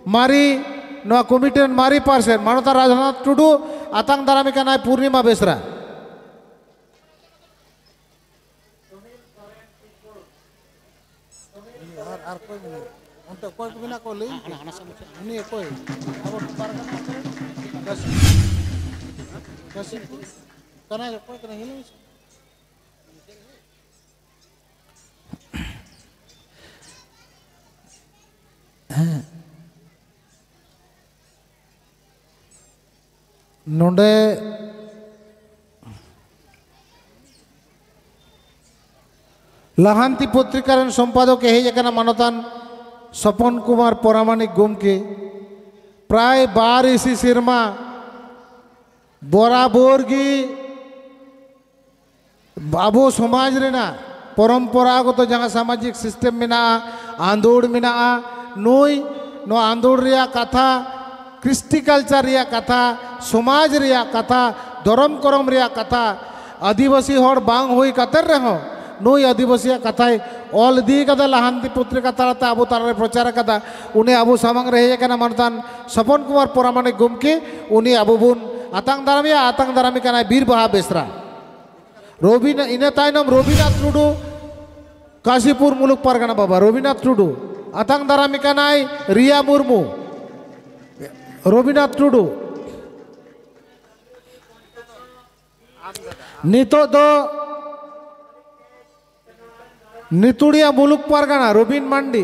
ᱢᱟᱨᱮ, ᱱᱚᱣᱟ ᱠᱚᱢᱤᱴᱤ ᱨᱮᱱ ᱢᱟᱨᱮ ᱯᱟᱨᱥᱮᱱ ᱢᱟᱱᱚᱛᱟᱱ ᱨᱟᱫᱷᱟᱱᱟᱛᱷ ᱴᱩᱰᱩ ᱟᱛᱟᱝ ᱫᱟᱨᱟᱢᱮ ᱠᱟᱱᱟᱭ ᱯᱩᱨᱱᱤᱢᱟ ᱵᱮᱥᱨᱟ᱾ ᱟᱨ, ᱟᱨ ᱚᱠᱚᱭ ᱢᱮᱱᱟᱭᱟ? ᱚᱱᱛᱮ ᱚᱠᱚᱭ ᱠᱚ ᱢᱮᱱᱟᱜ ᱠᱚᱣᱟ ᱞᱟᱹᱭ ᱢᱮ᱾ ᱩᱱᱤ ᱚᱠᱚᱭ? ᱟᱵᱚ ᱯᱟᱨᱜᱟᱱᱟ ᱚᱠᱚᱭ? ᱠᱟᱥᱤ-, ᱠᱟᱥᱤᱯᱩᱨ? ᱠᱟᱱᱟᱭ, ᱚᱠᱚᱭ ᱠᱟᱱᱟᱭ? ᱧᱮᱞ ᱢᱮᱥᱮ᱾ ᱱᱚᱰᱮ ᱞᱟᱦᱟᱱᱛᱤ ᱯᱚᱛᱨᱤᱠᱟ ᱨᱮᱱ ᱥᱚᱢᱯᱟᱫᱚᱠ ᱮ ᱦᱮᱡ ᱟᱠᱟᱱᱟ ᱢᱟᱱᱚᱛᱟᱱ ᱥᱚᱯᱚᱱ ᱠᱩᱢᱟᱨ ᱯᱚᱨᱟᱢᱟᱱᱤᱠ ᱜᱚᱢᱠᱮ᱾ ᱯᱨᱟᱭ ᱵᱟᱨ ᱤᱥᱤ ᱥᱮᱨᱢᱟ ᱵᱚᱨᱟᱵᱚᱨ ᱜᱮ ᱟᱵᱚ ᱥᱚᱢᱟᱡᱽ ᱨᱮᱱᱟᱜ ᱯᱚᱨᱚᱢᱯᱚᱨᱟᱜᱚᱛᱚ ᱡᱟᱦᱟᱸ ᱥᱟᱢᱟᱡᱤᱠ ᱥᱤᱥᱴᱮᱢ ᱢᱮᱱᱟᱜᱼᱟ, ᱟᱸᱫᱳᱲ ᱢᱮᱱᱟᱜᱼᱟ, ᱱᱩᱭ ᱱᱚᱣᱟ ᱟᱸᱫᱳᱲ ᱨᱮᱭᱟᱜ ᱠᱟᱛᱷᱟ, ᱠᱨᱤᱥᱴᱤ ᱠᱟᱞᱪᱟᱨ ᱨᱮᱭᱟᱜ ᱠᱟᱛᱷᱟ, ᱥᱚᱢᱟᱡᱽ ᱨᱮᱭᱟᱜ ᱠᱟᱛᱷᱟ, ᱫᱷᱚᱨᱚᱢ ᱠᱚᱨᱚᱢ ᱨᱮᱭᱟᱜ ᱠᱟᱛᱷᱟ, ᱟᱹᱫᱤᱵᱟᱹᱥᱤ ᱦᱚᱲ ᱵᱟᱝ ᱦᱩᱭ ᱠᱟᱛᱮ ᱨᱮᱦᱚᱸ ᱱᱩᱭ ᱟᱹᱫᱤᱵᱟᱹᱥᱤᱭᱟᱜ ᱠᱟᱛᱷᱟᱭ ᱚᱞ ᱤᱫᱤ ᱠᱟᱫᱟ, ᱞᱟᱦᱟᱱᱛᱤ ᱯᱚᱛᱨᱤᱠᱟ ᱛᱟᱞᱟᱛᱮ ᱟᱵᱚ ᱛᱟᱞᱟᱨᱮ ᱯᱨᱚᱪᱟᱨ ᱟᱠᱟᱫᱟ᱾ ᱩᱱᱤ ᱟᱵᱚ ᱥᱟᱢᱟᱝ ᱨᱮ ᱦᱮᱡ ᱟᱠᱟᱱᱟ ᱢᱟᱱᱚᱛᱟᱱ ᱥᱚᱯᱚᱱ ᱠᱩᱢᱟᱨ ᱯᱚᱨᱟᱢᱟᱱᱤᱠ ᱜᱚᱢᱠᱮ, ᱩᱱᱤ ᱟᱵᱚ ᱵᱚᱱ ᱟᱛᱟᱝ ᱫᱟᱨᱟᱢᱮᱭᱟ᱾ ᱟᱛᱟᱝ ᱫᱟᱨᱟᱢᱮ ᱠᱟᱱᱟᱭ ᱵᱤᱨ ᱵᱟᱦᱟ ᱵᱮᱥᱨᱟ᱾ ᱨᱚᱵᱤᱱᱟ-, ᱤᱱᱟᱹ ᱛᱟᱭᱱᱚᱢ ᱨᱚᱵᱤᱱᱟᱛᱷ ᱴᱩᱰᱩ, ᱠᱟᱥᱤᱯᱩᱨ ᱢᱩᱞᱩᱠ ᱯᱟᱨᱜᱟᱱᱟ ᱵᱟᱵᱟ, ᱨᱚᱵᱤᱱᱟᱛᱷ ᱴᱩᱰᱩ᱾ ᱟᱛᱟᱝ ᱫᱟᱨᱟᱢᱮ ᱠᱟᱱᱟᱭ ᱨᱤᱭᱟ ᱢᱩᱨᱢᱩ᱾ ᱨᱚᱵᱤᱱᱟᱛᱷ ᱴᱩᱰᱩ᱾ ᱱᱤᱛᱚᱜ ᱫᱚ ᱱᱤᱛᱩᱲᱤᱭᱟ ᱢᱩᱞᱩᱠ ᱯᱟᱨᱜᱟᱱᱟ ᱨᱚᱵᱤᱱ ᱢᱟᱱᱰᱤ,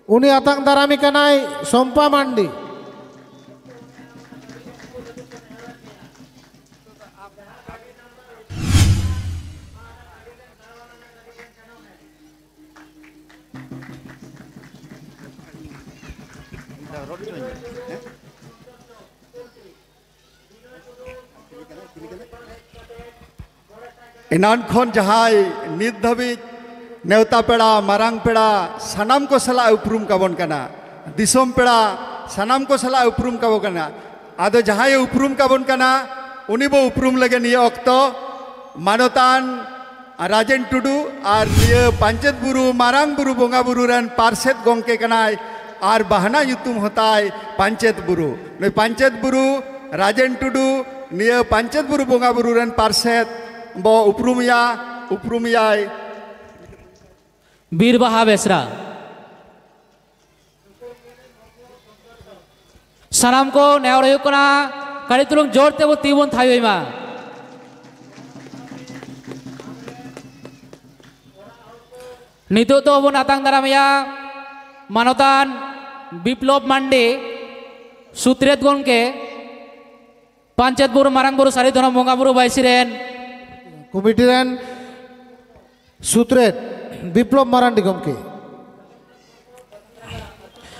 ᱩᱱᱤ ᱟᱛᱟᱝ ᱫᱟᱨᱟᱢᱮ ᱠᱟᱱᱟᱭ ᱥᱚᱢᱯᱟ ᱢᱟᱱᱰᱤ᱾ ᱮᱱᱟᱱ ᱠᱷᱚᱱ ᱡᱟᱦᱟᱸᱭ ᱱᱤᱛ ᱫᱷᱟᱹᱵᱤᱡ ᱱᱮᱣᱛᱟ ᱯᱮᱲᱟ, ᱢᱟᱨᱟᱝ ᱯᱮᱲᱟ, ᱥᱟᱱᱟᱢ ᱠᱚ ᱥᱟᱞᱟᱜ ᱩᱯᱨᱩᱢ ᱠᱟᱵᱚᱱ ᱠᱟᱱᱟ, ᱫᱤᱥᱚᱢ ᱯᱮᱲᱟ, ᱥᱟᱱᱟᱢ ᱠᱚ ᱥᱟᱞᱟᱜ ᱩᱯᱨᱩᱢ ᱠᱟᱵᱚᱱ ᱠᱟᱱᱟ᱾ ᱟᱫᱚ ᱡᱟᱦᱟᱸᱭᱮ ᱩᱯᱨᱩᱢ ᱠᱟᱵᱚᱱ ᱠᱟᱱᱟ, ᱩᱱᱤ ᱵᱚ ᱩᱯᱨᱩᱢ ᱞᱟᱹᱜᱤᱫ ᱱᱤᱭᱟᱹ ᱚᱠᱛᱚ ᱢᱟᱱᱚᱛᱟᱱ ᱨᱟᱡᱮᱱ ᱴᱩᱰᱩ ᱟᱨ ᱱᱤᱭᱟᱹ ᱯᱟᱧᱪᱮᱛ ᱵᱩᱨᱩ ᱢᱟᱨᱟᱝ ᱵᱩᱨᱩ ᱵᱚᱸᱜᱟ ᱵᱩᱨᱩ ᱨᱮᱱ ᱯᱟᱨᱥᱮᱛ ᱜᱚᱢᱠᱮ ᱠᱟᱱᱟᱭ ᱟᱨ ᱵᱟᱦᱱᱟ ᱧᱩᱛᱩᱢ ᱦᱚᱸᱛᱟᱭ ᱯᱟᱧᱪᱮᱛ ᱵᱩᱨᱩ᱾ ᱱᱩᱭ ᱯᱟᱧᱪᱮᱛ ᱵᱩᱨᱩ ᱨᱟᱡᱮᱱ ᱴᱩᱰᱩ ᱱᱤᱭᱟᱹ ᱯᱟᱧᱪᱮᱛ ᱵᱩᱨᱩ ᱵᱚᱸᱜᱟ ᱵᱩᱨᱩ ᱨᱮᱱ ᱯᱟᱨᱥᱮᱛ ᱵᱚ ᱩᱯᱨᱩᱢᱮᱭᱟ, ᱩᱯᱨᱩᱢᱮᱭᱟᱭ᱾ ᱵᱤᱨ ᱵᱟᱦᱟ ᱵᱮᱥᱨᱟ᱾ ᱥᱟᱱᱟᱢ ᱠᱚ ᱱᱮᱦᱚᱨ ᱦᱩᱭᱩᱜ ᱠᱟᱱᱟ, ᱠᱟᱹᱴᱤᱡ ᱛᱩᱞᱩᱝ ᱡᱳᱨ ᱛᱮᱵᱚ ᱛᱤ ᱵᱚᱱ ᱛᱷᱟᱭᱚᱭ ᱢᱟ᱾ ᱱᱤᱛᱚᱜ ᱫᱚ ᱵᱚᱱ ᱟᱛᱟᱝ ᱫᱟᱨᱟᱢᱮᱭᱟ ᱢᱟᱱᱚᱛᱟᱱ ᱵᱤᱯᱞᱚᱵ ᱢᱟᱱᱰᱤ, ᱥᱩᱛᱨᱮᱛ ᱜᱚᱢᱠᱮ, ᱯᱟᱧᱪᱮᱛ ᱵᱩᱨᱩ ᱢᱟᱨᱟᱝ ᱵᱩᱨᱩ ᱥᱟᱹᱨᱤ ᱫᱷᱚᱨᱚᱢ ᱵᱚᱸᱜᱟ ᱵᱩᱨᱩ ᱵᱟᱹᱭᱥᱤ ᱨᱮᱱ ᱠᱚᱢᱤᱴᱤ ᱨᱮᱱ ᱥᱩᱛᱨᱮᱛ ᱵᱤᱯᱞᱚᱵ ᱢᱟᱨᱟᱱᱰᱤ ᱜᱚᱢᱠᱮ᱾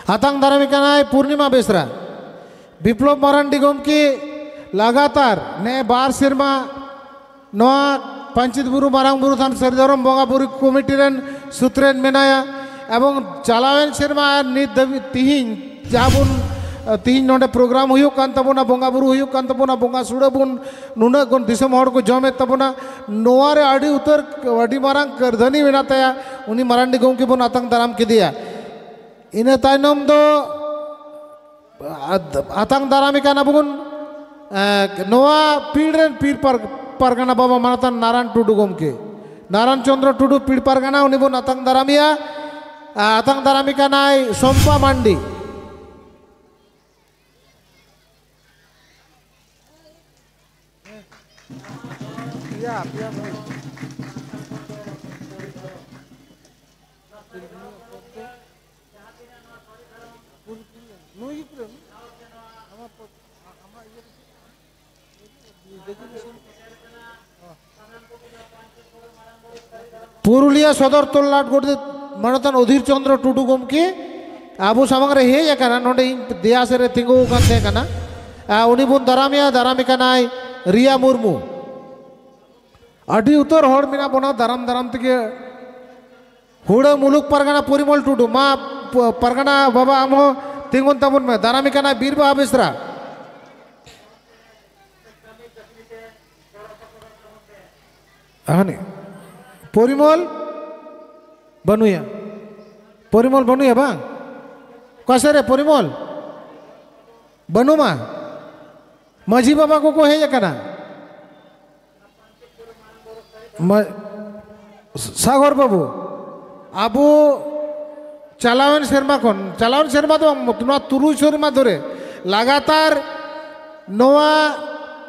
ᱟᱛᱟᱝ ᱫᱟᱨᱟᱢᱮ ᱠᱟᱱᱟᱭ ᱯᱩᱨᱱᱤᱢᱟ ᱵᱮᱥᱨᱟ᱾ ᱵᱤᱯᱞᱚᱵ ᱢᱟᱨᱟᱱᱰᱤ ᱜᱚᱢᱠᱮ ᱞᱟᱜᱟᱛᱟᱨ ᱱᱮ ᱵᱟᱨ ᱥᱮᱨᱢᱟ ᱱᱚᱣᱟ ᱯᱟᱧᱪᱮᱛ ᱵᱩᱨᱩ ᱢᱟᱨᱟᱝ ᱵᱩᱨᱩ ᱛᱷᱟᱱ ᱥᱟᱹᱨᱤ ᱫᱷᱚᱨᱚᱢ ᱵᱚᱸᱜᱟ ᱵᱩᱨᱩ ᱠᱚᱢᱤᱴᱤ ᱨᱮᱱ ᱥᱩᱛᱨᱮᱛ ᱢᱮᱱᱟᱭᱟ᱾ ᱮᱵᱚᱝ ᱪᱟᱞᱟᱣᱮᱱ ᱥᱮᱨᱢᱟ ᱟᱨ ᱱᱤᱛ ᱫᱷᱟᱹᱵᱤᱡ ᱛᱤᱦᱤᱧ ᱡᱟᱦᱟᱸ ᱵᱚᱱ, ᱛᱤᱦᱤᱧ ᱱᱚᱰᱮ ᱯᱨᱳᱜᱨᱟᱢ ᱦᱩᱭᱩᱜ ᱠᱟᱱ ᱛᱟᱵᱚᱱᱟ, ᱵᱚᱸᱜᱟ ᱵᱩᱨᱩ ᱦᱩᱭᱩᱜ ᱠᱟᱱ ᱛᱟᱵᱚᱱᱟ, ᱵᱚᱸᱜᱟ ᱥᱩᱲᱟᱹ ᱵᱚᱱ ᱱᱩᱱᱟᱹᱜ ᱜᱚᱱ ᱫᱤᱥᱚᱢ ᱦᱚᱲ ᱠᱚ ᱡᱚᱢᱮᱫ ᱛᱟᱵᱚᱱᱟ, ᱱᱚᱣᱟ ᱨᱮ ᱟᱹᱰᱤ ᱩᱛᱟᱹᱨ, ᱟᱹᱰᱤ ᱢᱟᱨᱟᱝ ᱠᱟᱹᱨᱫᱷᱟᱹᱱᱤ ᱢᱮᱱᱟᱜ ᱛᱟᱭᱟ᱾ ᱩᱱᱤ ᱢᱟᱨᱟᱱᱰᱤ ᱜᱚᱢᱠᱮ ᱵᱚᱱ ᱟᱛᱟᱝ ᱫᱟᱨᱟᱢ ᱠᱮᱫᱮᱭᱟ᱾ ᱤᱱᱟᱹ ᱛᱟᱭᱱᱚᱢ ᱫᱚ ᱟᱛᱟᱝ ᱫᱟᱨᱟᱢᱮ ᱠᱟᱱᱟ ᱵᱚᱱ, ᱮ, ᱱᱚᱣᱟ ᱯᱤᱲ ᱨᱮᱱ ᱯᱤᱲ ᱯᱟᱨ-, ᱯᱟᱨᱜᱟᱱᱟ ᱵᱟᱵᱟ ᱢᱟᱱᱚᱛᱟᱱ ᱱᱟᱨᱟᱭᱚᱱ ᱴᱩᱰᱩ ᱜᱚᱢᱠᱮ, ᱱᱟᱨᱟᱭᱚᱱ ᱪᱚᱸᱫᱽᱨᱚ ᱴᱩᱰᱩ ᱯᱤᱲ ᱯᱟᱨᱜᱟᱱᱟ, ᱩᱱᱤ ᱵᱚᱱ ᱟᱛᱟᱝ ᱫᱟᱨᱟᱢᱮᱭᱟ᱾ ᱟ, ᱟᱛᱟᱝ ᱫᱟᱨᱟᱢᱮ ᱠᱟᱱᱟᱭ ᱥᱚᱢᱯᱟ ᱢᱟᱱᱰᱤ᱾ ᱯᱩᱨᱩᱞᱤᱭᱟᱹ ᱥᱚᱫᱚᱨ ᱛᱚᱞᱞᱟᱴ ᱜᱚᱰᱮᱛ ᱢᱟᱱᱚᱛᱟᱱ ᱚᱫᱷᱤᱨ ᱪᱚᱸᱫᱽᱨᱚ ᱴᱩᱰᱩ ᱜᱚᱢᱠᱮ, ᱟᱵᱚ ᱥᱟᱢᱟᱝ ᱨᱮ ᱦᱮᱡ ᱟᱠᱟᱱᱟ, ᱱᱚᱰᱮ ᱤᱧ ᱫᱮᱭᱟ ᱥᱮᱫ ᱨᱮ ᱛᱤᱸᱜᱩ ᱟᱠᱟᱱ ᱛᱟᱦᱮᱸ ᱠᱟᱱᱟ᱾ ᱟᱨ ᱩᱱᱤ ᱵᱚᱱ ᱫᱟᱨᱟᱢᱮᱭᱟ, ᱫᱟᱨᱟᱢᱮ ᱠᱟᱱᱟᱭ ᱨᱤᱭᱟ ᱢᱩᱨᱢᱩ᱾ ᱟᱹᱰᱤ ᱩᱛᱟᱹᱨ ᱦᱚᱲ ᱢᱮᱱᱟᱜ ᱵᱚᱱᱟ, ᱫᱟᱨᱟᱢ ᱫᱟᱨᱟᱢ ᱛᱮᱜᱮ᱾ ᱦᱩᱲᱟᱹ ᱢᱩᱞᱩᱠ ᱯᱟᱨᱜᱟᱱᱟ ᱯᱚᱨᱤᱢᱚᱞ ᱴᱩᱰᱩ, ᱢᱟ ᱯ-, ᱯᱟᱨᱜᱟᱱᱟ ᱵᱟᱵᱟ, ᱟᱢ ᱦᱚᱸ ᱛᱤᱸᱜᱩᱱ ᱛᱟᱵᱚᱱ ᱢᱮ, ᱫᱟᱨᱟᱢᱮ ᱠᱟᱱᱟᱭ ᱵᱤᱨ ᱵᱟᱦᱟ ᱵᱮᱥᱨᱟ᱾ ᱟᱦᱟᱱᱤ᱾ ᱯᱚᱨᱤᱢᱚᱞ ᱵᱟᱹᱱᱩᱭᱟ᱾ ᱯᱚᱨᱤᱢᱚᱞ ᱵᱟᱹᱱᱩᱭᱟ ᱵᱟᱝ? ᱚᱠᱟ ᱥᱮᱫ ᱨᱮ ᱯᱚᱨᱤᱢᱚᱞ? ᱵᱟᱹᱱᱩᱢᱟ᱾ ᱢᱟᱹᱡᱷᱤ ᱵᱟᱵᱟ ᱠᱚᱠᱚ ᱦᱮᱡ ᱟᱠᱟᱱᱟ᱾ ᱢᱟ-, ᱥᱟᱜᱚᱨ ᱵᱟᱹᱵᱩ, ᱟᱵᱚ ᱪᱟᱞᱟᱣᱮᱱ ᱥᱮᱨᱢᱟ ᱠᱷᱚᱱ, ᱪᱟᱞᱟᱣᱮᱱ ᱥᱮᱨᱢᱟ ᱫᱚ ᱵᱟᱝ, ᱱᱚᱣᱟ ᱛᱩᱨᱩᱭ ᱥᱮᱨᱢᱟ ᱫᱷᱚᱨᱮ ᱞᱟᱜᱟᱛᱟᱨ ᱱᱚᱣᱟ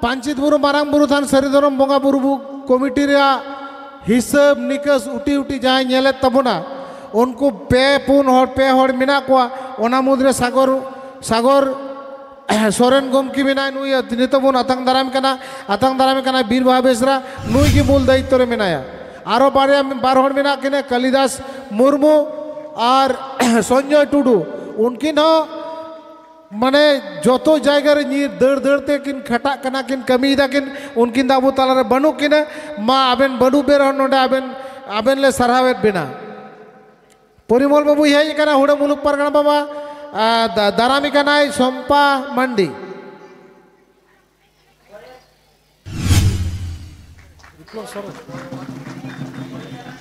ᱯᱟᱧᱪᱮᱛ ᱵᱩᱨᱩ ᱢᱟᱨᱟᱝ ᱵᱩᱨᱩ ᱛᱷᱟᱱ ᱥᱟᱹᱨᱤ ᱫᱷᱚᱨᱚᱢ ᱵᱚᱸᱜᱟ ᱵᱩᱨᱩ ᱵᱚ-, ᱠᱚᱢᱤᱴᱤ ᱨᱮᱭᱟᱜ ᱦᱤᱥᱟᱹᱵ ᱱᱤᱠᱟᱹᱥ ᱩᱴᱤ ᱩᱴᱤ ᱡᱟᱦᱟᱸᱭ ᱧᱮᱞᱮᱫ ᱛᱟᱵᱚᱱᱟ, ᱩᱱᱠᱩ ᱯᱮ ᱯᱩᱱ ᱦᱚᱲ, ᱯᱮ ᱦᱚᱲ ᱢᱮᱱᱟᱜ ᱠᱚᱣᱟ᱾ ᱚᱱᱟ ᱢᱩᱫᱽᱨᱮ ᱥᱟᱜᱚᱨ, ᱥᱟᱜᱚᱨ ᱥᱚᱨᱮᱱ ᱜᱚᱢᱠᱮ ᱢᱮᱱᱟᱭ, ᱱᱩᱭ ᱱᱤᱛᱚᱜ ᱵᱚᱱ ᱟᱛᱟᱝ ᱫᱟᱨᱟᱢ ᱠᱟᱱᱟ, ᱟᱛᱟᱝ ᱫᱟᱨᱟᱢ ᱠᱟᱱᱟ ᱵᱤᱨ ᱵᱟᱦᱟ ᱵᱮᱥᱨᱟ, ᱱᱩᱭ ᱜᱮ ᱢᱩᱞ ᱫᱟᱭᱤᱛᱛᱚ ᱨᱮ ᱢᱮᱱᱟᱭᱟ᱾ ᱟᱨᱚ ᱵᱟᱨᱭᱟ, ᱵᱟᱨ ᱦᱚᱲ ᱢᱮᱱᱟᱜ ᱠᱤᱱᱟ, ᱠᱟᱞᱤᱫᱟᱥ ᱢᱩᱨᱢᱩ ᱟᱨ ᱥᱚᱧᱡᱚᱭ ᱴᱩᱰᱩ᱾ ᱩᱱᱠᱤᱱ ᱦᱚᱸ ᱢᱟᱱᱮ ᱡᱚᱛᱚ ᱡᱟᱭᱜᱟ ᱨᱮ ᱧᱤᱨ ᱫᱟᱹᱲ ᱫᱟᱹᱲ ᱛᱮ ᱠᱤᱱ ᱠᱷᱟᱴᱟᱜ ᱠᱟᱱᱟ, ᱠᱤᱱ ᱠᱟᱹᱢᱤᱭᱮᱫᱟ ᱠᱤᱱ, ᱩᱱᱠᱤᱱ ᱫᱚ ᱟᱵᱚ ᱛᱟᱞᱟᱨᱮ ᱵᱟᱹᱱᱩᱜ ᱠᱤᱱᱟ᱾ ᱢᱟ ᱟᱵᱮᱱ ᱵᱟᱹᱱᱩᱜ ᱵᱮᱱ ᱨᱮᱦᱚᱸ ᱱᱚᱰᱮ ᱟᱵᱮᱱ, ᱟᱵᱮᱱ ᱞᱮ ᱥᱟᱨᱦᱟᱣᱮᱫ ᱵᱮᱱᱟ᱾ ᱯᱚᱨᱤᱢᱚᱞ ᱵᱟᱹᱵᱩᱭ ᱦᱮᱡ ᱟᱠᱟᱱᱟ, ᱦᱩᱲᱟᱹ ᱢᱩᱞᱩᱠ ᱯᱟᱨᱜᱟᱱᱟ ᱵᱟᱵᱟ, ᱟᱨ ᱫᱟ-, ᱫᱟᱨᱟᱢᱮ ᱠᱟᱱᱟᱭ ᱥᱚᱢᱯᱟ ᱢᱟᱱᱰᱤ᱾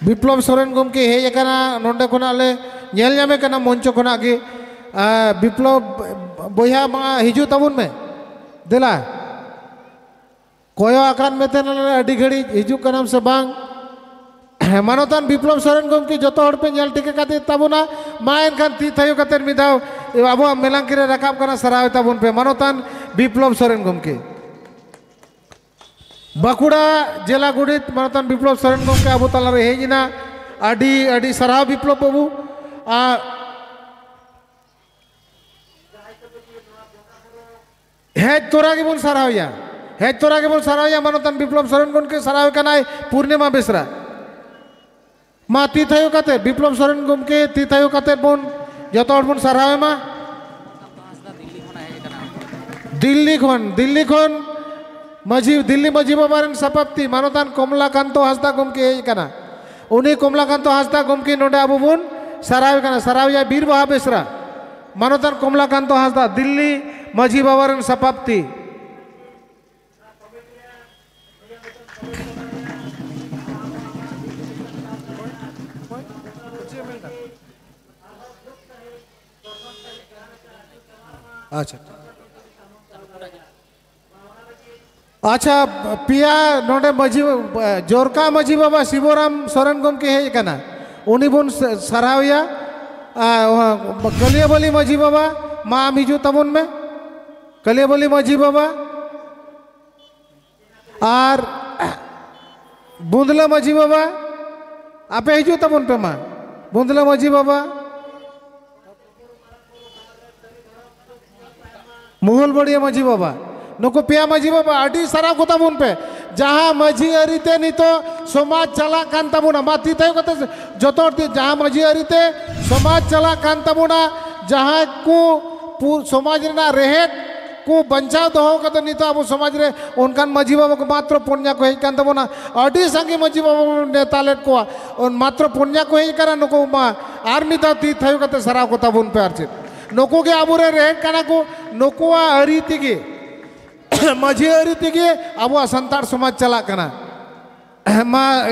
ᱵᱤᱯᱞᱚᱵ ᱥᱚᱨᱮᱱ ᱜᱚᱢᱠᱮ ᱦᱮᱡ ᱟᱠᱟᱱᱟ, ᱱᱚᱰᱮ ᱠᱷᱚᱱᱟᱜ ᱞᱮ ᱧᱮᱞ ᱧᱟᱢᱮ ᱠᱟᱱᱟ ᱢᱚᱧᱪᱚ ᱠᱷᱚᱱᱟᱜ ᱜᱮ᱾ ᱟᱨ ᱵᱤᱯᱞᱚᱵ ᱵᱚᱭᱦᱟ, ᱢᱟ ᱦᱤᱡᱩᱜ ᱛᱟᱵᱚᱱ ᱢᱮ, ᱫᱮᱞᱟ᱾ ᱠᱚᱭᱚᱜ ᱟᱠᱟᱫ ᱢᱮ ᱛᱟᱦᱮᱱᱟᱞᱮ ᱟᱹᱰᱤ ᱜᱷᱟᱹᱲᱤᱡ, ᱦᱤᱡᱩᱜ ᱠᱟᱱᱟᱢ ᱥᱮ ᱵᱟᱝ? ᱢᱟᱱᱚᱛᱟᱱ ᱵᱤᱯᱞᱚᱵ ᱥᱚᱨᱮᱱ ᱜᱚᱢᱠᱮ ᱡᱚᱛᱚ ᱦᱚᱲ ᱯᱮ ᱧᱮᱞ ᱴᱷᱤᱠ ᱟᱠᱟᱫᱮ ᱛᱟᱵᱚᱱᱟ᱾ ᱢᱟ ᱮᱱᱠᱷᱟᱱ ᱛᱤ ᱛᱷᱟᱭᱚ ᱠᱟᱛᱮ ᱢᱤᱫ ᱫᱷᱟᱣ ᱟᱵᱚᱣᱟᱜ ᱢᱮᱞᱟᱝᱠᱤ ᱨᱮ ᱨᱟᱠᱟᱵ ᱠᱟᱱᱟ, ᱥᱟᱨᱦᱟᱣ ᱛᱟᱵᱚᱱ ᱯᱮ ᱢᱟᱱᱚᱛᱟᱱ ᱵᱤᱯᱞᱚᱵ ᱥᱚᱨᱮᱱ ᱜᱚᱢᱠᱮ᱾ ᱵᱟᱸᱠᱩᱲᱟ ᱡᱮᱞᱟ ᱜᱚᱰᱮᱛ ᱢᱟᱱᱚᱛᱟᱱ ᱵᱤᱯᱞᱚᱵ ᱥᱚᱨᱮᱱ ᱜᱚᱢᱠᱮ ᱟᱵᱚ ᱛᱟᱞᱟᱨᱮ ᱦᱮᱡ ᱮᱱᱟ᱾ ᱟᱹᱰᱤ ᱟᱹᱰᱤ ᱥᱟᱨᱦᱟᱣ ᱵᱤᱯᱞᱚᱵ ᱵᱟᱹᱵᱩ᱾ ᱟᱨ ᱦᱮᱡ ᱛᱚᱨᱟ ᱜᱮᱵᱚᱱ ᱥᱟᱨᱦᱟᱣᱮᱭᱟ, ᱦᱮᱡ ᱛᱚᱨᱟ ᱜᱮᱵᱚᱱ ᱥᱟᱨᱦᱟᱣᱮᱭᱟ ᱢᱟᱱᱚᱛᱟᱱ ᱵᱤᱯᱞᱚᱵ ᱥᱚᱨᱮᱱ ᱜᱚᱢᱠᱮ, ᱥᱟᱨᱦᱟᱣᱮ ᱠᱟᱱᱟᱭ ᱯᱩᱨᱱᱤᱢᱟ ᱵᱮᱥᱨᱟ᱾ ᱢᱟ ᱛᱤ ᱛᱷᱟᱭᱚ ᱠᱟᱛᱮ, ᱵᱤᱯᱞᱚᱵ ᱥᱚᱨᱮᱱ ᱜᱚᱢᱠᱮ ᱛᱤ ᱛᱷᱟᱭᱚ ᱠᱟᱛᱮ ᱵᱚᱱ ᱡᱚᱛᱚ ᱦᱚᱲ ᱵᱚᱱ ᱥᱟᱨᱦᱟᱣ ᱮᱢᱟ᱾ ᱫᱤᱞᱞᱤ ᱠᱷᱚᱱ, ᱫᱤᱞᱞᱤ ᱠᱷᱚᱱ ᱢᱟᱹᱡᱷᱤ, ᱫᱤᱞᱞᱤ ᱢᱟᱹᱡᱷᱤ ᱵᱟᱵᱟ ᱨᱮᱱ ᱥᱟᱯᱟᱯᱛᱤ ᱢᱟᱱᱚᱛᱟᱱ ᱠᱚᱢᱞᱟ ᱠᱟᱱᱛᱚ ᱦᱟᱸᱥᱫᱟ ᱜᱚᱢᱠᱮ ᱦᱮᱡ ᱟᱠᱟᱱᱟ᱾ ᱩᱱᱤ ᱠᱚᱢᱞᱟ ᱠᱟᱱᱛᱚ ᱦᱟᱸᱥᱫᱟ ᱜᱚᱢᱠᱮ ᱱᱚᱰᱮ ᱟᱵᱚ ᱵᱚᱱ ᱥᱟᱨᱦᱟᱣ ᱮ ᱠᱟᱱᱟ, ᱥᱟᱨᱦᱟᱣ ᱮᱭᱟ ᱵᱤᱨ ᱵᱟᱦᱟ ᱵᱮᱥᱨᱟ᱾ ᱢᱟᱱᱚᱛᱟᱱ ᱠᱚᱢᱞᱟ ᱠᱟᱱᱛᱚ ᱦᱟᱸᱥᱫᱟ, ᱫᱤᱞᱞᱤ ᱢᱟᱹᱡᱷᱤ ᱵᱟᱵᱟ ᱨᱮᱱ ᱥᱟᱯᱟᱯᱛᱤ᱾ ᱟᱪᱪᱷᱟ, ᱴᱷᱤᱠ᱾ ᱟᱪᱪᱷᱟ, ᱯᱮᱭᱟ ᱱᱚᱰᱮ ᱢᱟᱹᱡᱷᱤ, ᱡᱚᱨᱠᱟ ᱢᱟᱹᱡᱷᱤ ᱵᱟᱵᱟ ᱥᱤᱵᱚᱨᱟᱢ ᱥᱚᱨᱮᱱ ᱜᱚᱢᱠᱮ ᱦᱮᱡ ᱟᱠᱟᱱᱟ, ᱩᱱᱤ ᱵᱚᱱ ᱥᱟ-, ᱥᱟᱨᱦᱟᱣᱮᱭᱟ᱾ ᱟᱨ ᱠᱟᱹᱞᱤᱭᱟᱹᱵᱟᱹᱞᱤ ᱢᱟᱹᱡᱷᱤ ᱵᱟᱵᱟ, ᱢᱟ ᱟᱢ ᱦᱤᱡᱩᱜ ᱛᱟᱵᱚᱱ ᱢᱮ᱾ ᱠᱟᱹᱞᱤᱭᱟᱹᱵᱟᱹᱞᱤ ᱢᱟᱹᱡᱷᱤ ᱵᱟᱵᱟ ᱟᱨ ᱵᱩᱸᱫᱽᱞᱟᱹ ᱢᱟᱹᱡᱷᱤ ᱵᱟᱵᱟ, ᱟᱯᱮ ᱦᱤᱡᱩᱜ ᱛᱟᱵᱚᱱ ᱯᱮ ᱢᱟ᱾ ᱵᱩᱸᱫᱽᱞᱟᱹ ᱢᱟᱹᱡᱷᱤ ᱵᱟᱵᱟ, ᱢᱩᱦᱩᱞ ᱵᱟᱹᱲᱤᱭᱟᱹ ᱢᱟᱹᱡᱷᱤ ᱵᱟᱵᱟ, ᱱᱩᱠᱩ ᱯᱮᱭᱟ ᱢᱟᱹᱡᱷᱤ ᱵᱟᱵᱟ ᱟᱹᱰᱤ ᱥᱟᱨᱦᱟᱣ ᱠᱚ ᱛᱟᱵᱚᱱ ᱯᱮ᱾ ᱡᱟᱦᱟᱸ ᱢᱟᱹᱡᱷᱤ ᱟᱹᱨᱤ ᱛᱮ ᱱᱤᱛᱚᱜ ᱥᱚᱢᱟᱡᱽ ᱪᱟᱞᱟᱜ ᱠᱟᱱ ᱛᱟᱵᱚᱱᱟ, ᱢᱟ ᱛᱤ ᱛᱷᱟᱭᱚ ᱠᱟᱛᱮ ᱡᱚᱛᱚ ᱦᱚᱲ ᱛᱮ, ᱡᱟᱦᱟᱸ ᱢᱟᱹᱡᱷᱤ ᱟᱹᱨᱤ ᱛᱮ ᱥᱚᱢᱟᱡᱽ ᱪᱟᱞᱟᱜ ᱠᱟᱱ ᱛᱟᱵᱚᱱᱟ, ᱡᱟᱦᱟᱸ ᱠᱚ ᱯᱩ-, ᱥᱚᱢᱟᱡᱽ ᱨᱮᱱᱟᱜ ᱨᱮᱦᱮᱫ ᱠᱚ ᱵᱟᱧᱪᱟᱣ ᱫᱚᱦᱚ ᱠᱟᱛᱮ ᱱᱤᱛᱚᱜ ᱟᱵᱚ ᱥᱚᱢᱟᱡᱽ ᱨᱮ ᱚᱱᱠᱟᱱ ᱢᱟᱹᱡᱷᱤ ᱵᱟᱵᱟ ᱠᱚ ᱢᱟᱛᱨᱚ ᱯᱩᱱᱭᱟ ᱠᱚ ᱦᱮᱡ ᱠᱟᱱ ᱛᱟᱵᱚᱱᱟ᱾ ᱟᱹᱰᱤ ᱥᱟᱸᱜᱮ ᱢᱟᱹᱡᱷᱤ ᱵᱟᱵᱟ ᱵᱚᱱ ᱱᱮᱣᱛᱟ ᱞᱮᱫ ᱠᱚᱣᱟ, ᱢᱟᱛᱨᱚ ᱯᱩᱱᱭᱟ ᱠᱚ ᱦᱮᱡ ᱠᱟᱱᱟ᱾ ᱱᱩᱠᱩ ᱢᱟ ᱟᱨ ᱢᱤᱫ ᱫᱷᱟᱣ ᱛᱤ ᱛᱷᱟᱭᱚ ᱠᱟᱛᱮ ᱥᱟᱨᱦᱟᱣ ᱠᱚ ᱛᱟᱵᱚᱱ ᱯᱮ᱾ ᱟᱨ ᱪᱮᱫ, ᱱᱩᱠᱩ ᱜᱮ ᱟᱵᱚᱨᱮᱱ ᱨᱮᱦᱮᱫ ᱠᱟᱱᱟ ᱠᱚ, ᱱᱩᱠᱩᱣᱟᱜ ᱟᱹᱨᱤ ᱛᱮᱜᱮ ᱢᱟᱹᱡᱷᱤ ᱟᱹᱨᱤ ᱛᱮᱜᱮ ᱟᱵᱚᱣᱟᱜ ᱥᱟᱱᱛᱟᱲ ᱥᱚᱢᱟᱡᱽ ᱪᱟᱞᱟᱜ ᱠᱟᱱᱟ᱾ ᱢᱟ,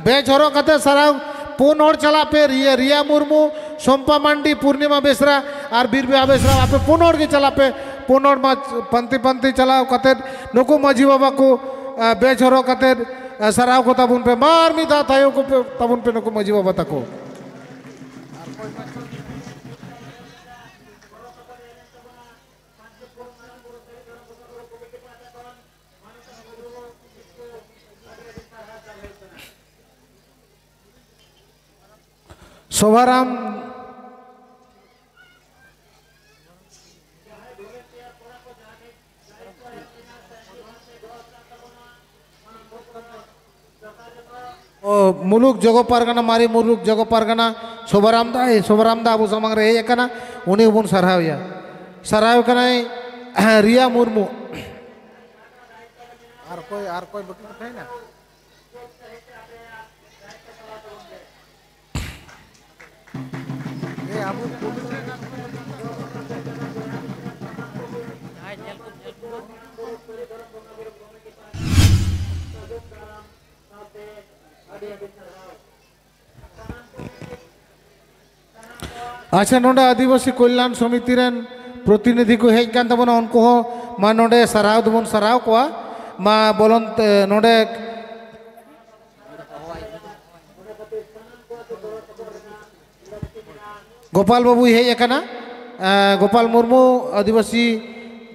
ᱵᱮᱪ ᱦᱚᱨᱚᱜ ᱠᱟᱛᱮ ᱥᱟᱨᱦᱟᱣ᱾ ᱯᱩᱱ ᱦᱚᱲ ᱪᱟᱞᱟᱜ ᱯᱮ, ᱨᱤᱭᱟ, ᱨᱤᱭᱟ ᱢᱩᱨᱢᱩ, ᱥᱚᱢᱯᱟ ᱢᱟᱱᱰᱤ, ᱯᱩᱨᱱᱤᱢᱟ ᱵᱮᱥᱨᱟ ᱟᱨ ᱵᱤᱨᱵᱤᱦᱟ ᱵᱮᱥᱨᱟ, ᱟᱯᱮ ᱯᱩᱱ ᱦᱚᱲ ᱜᱮ ᱪᱟᱞᱟᱜ ᱯᱮ᱾ ᱯᱩᱱ ᱦᱚᱲ ᱢᱟ ᱯᱟᱱᱛᱮ ᱯᱟᱱᱛᱮ ᱪᱟᱞᱟᱣ ᱠᱟᱛᱮ ᱱᱩᱠᱩ ᱢᱟᱹᱡᱷᱤ ᱵᱟᱵᱟ ᱠᱚ, ᱟ, ᱵᱮᱪ ᱦᱚᱨᱚᱜ ᱠᱟᱛᱮ, ᱟ, ᱥᱟᱨᱦᱟᱣ ᱠᱚ ᱛᱟᱵᱚᱱ ᱯᱮ᱾ ᱢᱟ ᱟᱨ ᱢᱤᱫ ᱫᱷᱟᱣ ᱛᱷᱟᱭᱚ ᱠᱚ ᱯᱮ, ᱛᱟᱵᱚᱱ ᱯᱮ ᱱᱩᱠᱩ ᱢᱟᱹᱡᱷᱤ ᱵᱟᱵᱟ ᱛᱟᱠᱚ᱾ ᱥᱳᱵᱷᱟᱨᱟᱢ᱾ ᱚ, ᱢᱩᱞᱩᱠ ᱡᱚᱜᱚ ᱯᱟᱨᱜᱟᱱᱟ, ᱢᱟᱨᱮ ᱢᱩᱞᱩᱠ ᱡᱚᱜᱚ ᱯᱟᱨᱜᱟᱱᱟ ᱥᱚᱵᱟᱨᱟᱢ ᱫᱟ, ᱮ, ᱥᱚᱵᱟᱨᱟᱢ ᱫᱟ ᱟᱵᱚ ᱥᱟᱢᱟᱝ ᱨᱮ ᱦᱮᱡ ᱟᱠᱟᱱᱟ, ᱩᱱᱤ ᱦᱚᱸᱵᱚᱱ ᱥᱟᱨᱦᱟᱣᱮᱭᱟ᱾ ᱥᱟᱨᱦᱟᱣ ᱠᱟᱱᱟᱭ ᱨᱤᱭᱟ ᱢᱩᱨᱢᱩ᱾ ᱟᱨ ᱚᱠᱚᱭ, ᱟᱨ ᱚᱠᱚᱭ ᱵᱟᱹᱠᱤ ᱠᱚ ᱛᱟᱦᱮᱸᱭᱮᱱᱟ? ᱮ, ᱟᱵᱚ ᱟᱪᱪᱷᱟ, ᱱᱚᱰᱮ ᱟᱹᱫᱤᱵᱟᱹᱥᱤ ᱠᱚᱞᱭᱟᱱ ᱥᱚᱢᱤᱛᱤ ᱨᱮᱱ ᱯᱨᱚᱛᱤᱱᱤᱫᱷᱤ ᱠᱚ ᱦᱮᱡ ᱠᱟᱱ ᱛᱟᱵᱚᱱᱟ, ᱩᱱᱠᱩ ᱦᱚᱸ ᱢᱟ ᱱᱚᱰᱮ ᱥᱟᱨᱦᱟᱣ ᱫᱚᱵᱚᱱ ᱥᱟᱨᱦᱟᱣ ᱠᱚᱣᱟ᱾ ᱢᱟ ᱵᱚᱞᱚᱱ ᱛᱮ ᱱᱚᱰᱮ ᱜᱳᱯᱟᱞ ᱵᱟᱹᱵᱩᱭ ᱦᱮᱡ ᱟᱠᱟᱱᱟ, ᱮᱸ, ᱜᱳᱯᱟᱞ ᱢᱩᱨᱢᱩ, ᱟᱹᱫᱤᱵᱟᱹᱥᱤ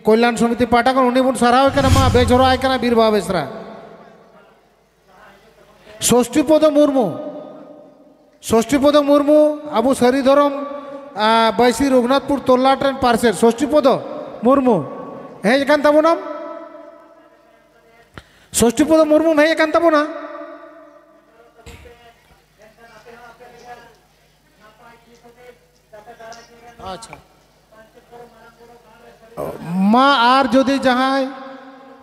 ᱠᱚᱞᱭᱟᱱ ᱥᱚᱢᱤᱛᱤ ᱯᱟᱦᱴᱟ ᱠᱷᱚᱱ ᱩᱱᱤ ᱵᱚᱱ ᱥᱟᱨᱦᱟᱣ ᱮ ᱠᱟᱱᱟ᱾ ᱢᱟ ᱵᱮᱡᱷᱚᱨᱟᱣ ᱟᱭ ᱠᱟᱱᱟ ᱵᱤᱨ ᱵᱟᱦᱟ ᱵᱮᱥᱨᱟ᱾ ᱥᱚᱥᱴᱤᱯᱚᱫᱚ ᱢᱩᱨᱢᱩ, ᱥᱚᱥᱴᱤᱯᱚᱫᱚ ᱢᱩᱨᱢᱩ, ᱟᱵᱚ ᱥᱟᱹᱨᱤ ᱫᱷᱚᱨᱚᱢ, ᱟ, ᱵᱟᱹᱭᱥᱤ ᱨᱚᱜᱷᱩᱱᱟᱛᱷᱯᱩᱨ ᱛᱚᱞᱞᱟᱴ ᱨᱮᱱ ᱯᱟᱨᱥᱮᱛ ᱥᱚᱥᱴᱤᱯᱚᱫᱚ ᱢᱩᱨᱢᱩ, ᱦᱮᱡ ᱟᱠᱟᱱ ᱛᱟᱵᱚᱱᱟᱢ? ᱥᱚᱥᱴᱤᱯᱚᱫᱚ ᱢᱩᱨᱢᱩᱢ ᱦᱮᱡ ᱟᱠᱟᱱ ᱛᱟᱵᱚᱱᱟ? ᱟᱪᱪᱷᱟ᱾ ᱢᱟ, ᱟᱨ ᱡᱩᱫᱤ ᱡᱟᱦᱟᱸᱭ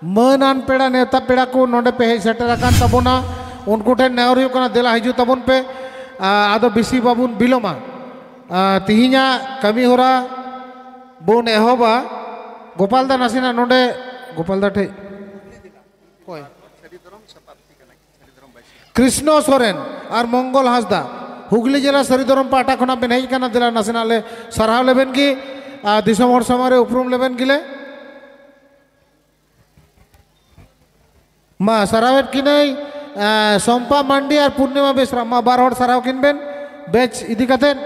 ᱢᱟᱹᱱᱟᱱ ᱯᱮᱲᱟ, ᱱᱮᱣᱛᱟ ᱯᱮᱲᱟ ᱠᱚ ᱱᱚᱰᱮ ᱯᱮ ᱦᱮᱡ ᱥᱮᱴᱮᱨ ᱟᱠᱟᱱ ᱛᱟᱵᱚᱱᱟ, ᱩᱱᱠᱩ ᱴᱷᱮᱱ ᱱᱮᱦᱚᱨ ᱦᱩᱭᱩᱜ ᱠᱟᱱᱟ, ᱫᱮᱞᱟ ᱦᱤᱡᱩᱜ ᱛᱟᱵᱚᱱ ᱯᱮ᱾ ᱟ, ᱟᱫᱚ ᱵᱮᱥᱤ ᱵᱟᱵᱚᱱ ᱵᱤᱞᱚᱢᱟ᱾ ᱟ, ᱛᱤᱦᱤᱧᱟᱜ ᱠᱟᱹᱢᱤ ᱦᱚᱨᱟ ᱵᱚᱱ ᱮᱦᱚᱵᱟ᱾ ᱜᱳᱯᱟᱞ ᱫᱟ, ᱱᱟᱥᱮᱱᱟᱜ ᱱᱚᱰᱮ, ᱜᱳᱯᱟᱞ ᱫᱟ ᱴᱷᱮᱡ᱾ ᱚᱠᱚᱭ? ᱠᱨᱤᱥᱱᱚ ᱥᱚᱨᱮᱱ ᱟᱨ ᱢᱚᱝᱜᱚᱞ ᱦᱟᱸᱥᱫᱟ, ᱦᱩᱜᱽᱞᱤ ᱡᱮᱞᱟ ᱥᱟᱹᱨᱤ ᱫᱷᱚᱨᱚᱢ ᱯᱟᱦᱴᱟ ᱠᱷᱚᱱᱟᱜ ᱵᱮᱱ ᱦᱮᱡ ᱟᱠᱟᱱᱟ, ᱫᱮᱞᱟ ᱱᱟᱥᱮᱱᱟᱜ ᱞᱮ ᱥᱟᱨᱦᱟᱣ ᱞᱮᱵᱮᱱ ᱜᱮ, ᱟᱨ ᱫᱤᱥᱚᱢ ᱦᱚᱲ ᱥᱟᱢᱟᱝ ᱨᱮ ᱩᱯᱨᱩᱢ ᱞᱮᱵᱮᱱ ᱜᱮᱞᱮ᱾ ᱢᱟ, ᱥᱟᱨᱦᱟᱣᱮᱫ ᱠᱤᱱᱟᱹᱭ, ᱮ, ᱥᱚᱢᱯᱟ ᱢᱟᱱᱰᱤ ᱟᱨ ᱯᱩᱨᱱᱤᱢᱟ ᱵᱮᱥᱨᱟ, ᱢᱟ, ᱵᱟᱨ ᱦᱚᱲ ᱥᱟᱨᱦᱟᱣ ᱠᱤᱱ ᱵᱮᱱ, ᱵᱮᱪ ᱤᱫᱤ ᱠᱟᱛᱮᱫ᱾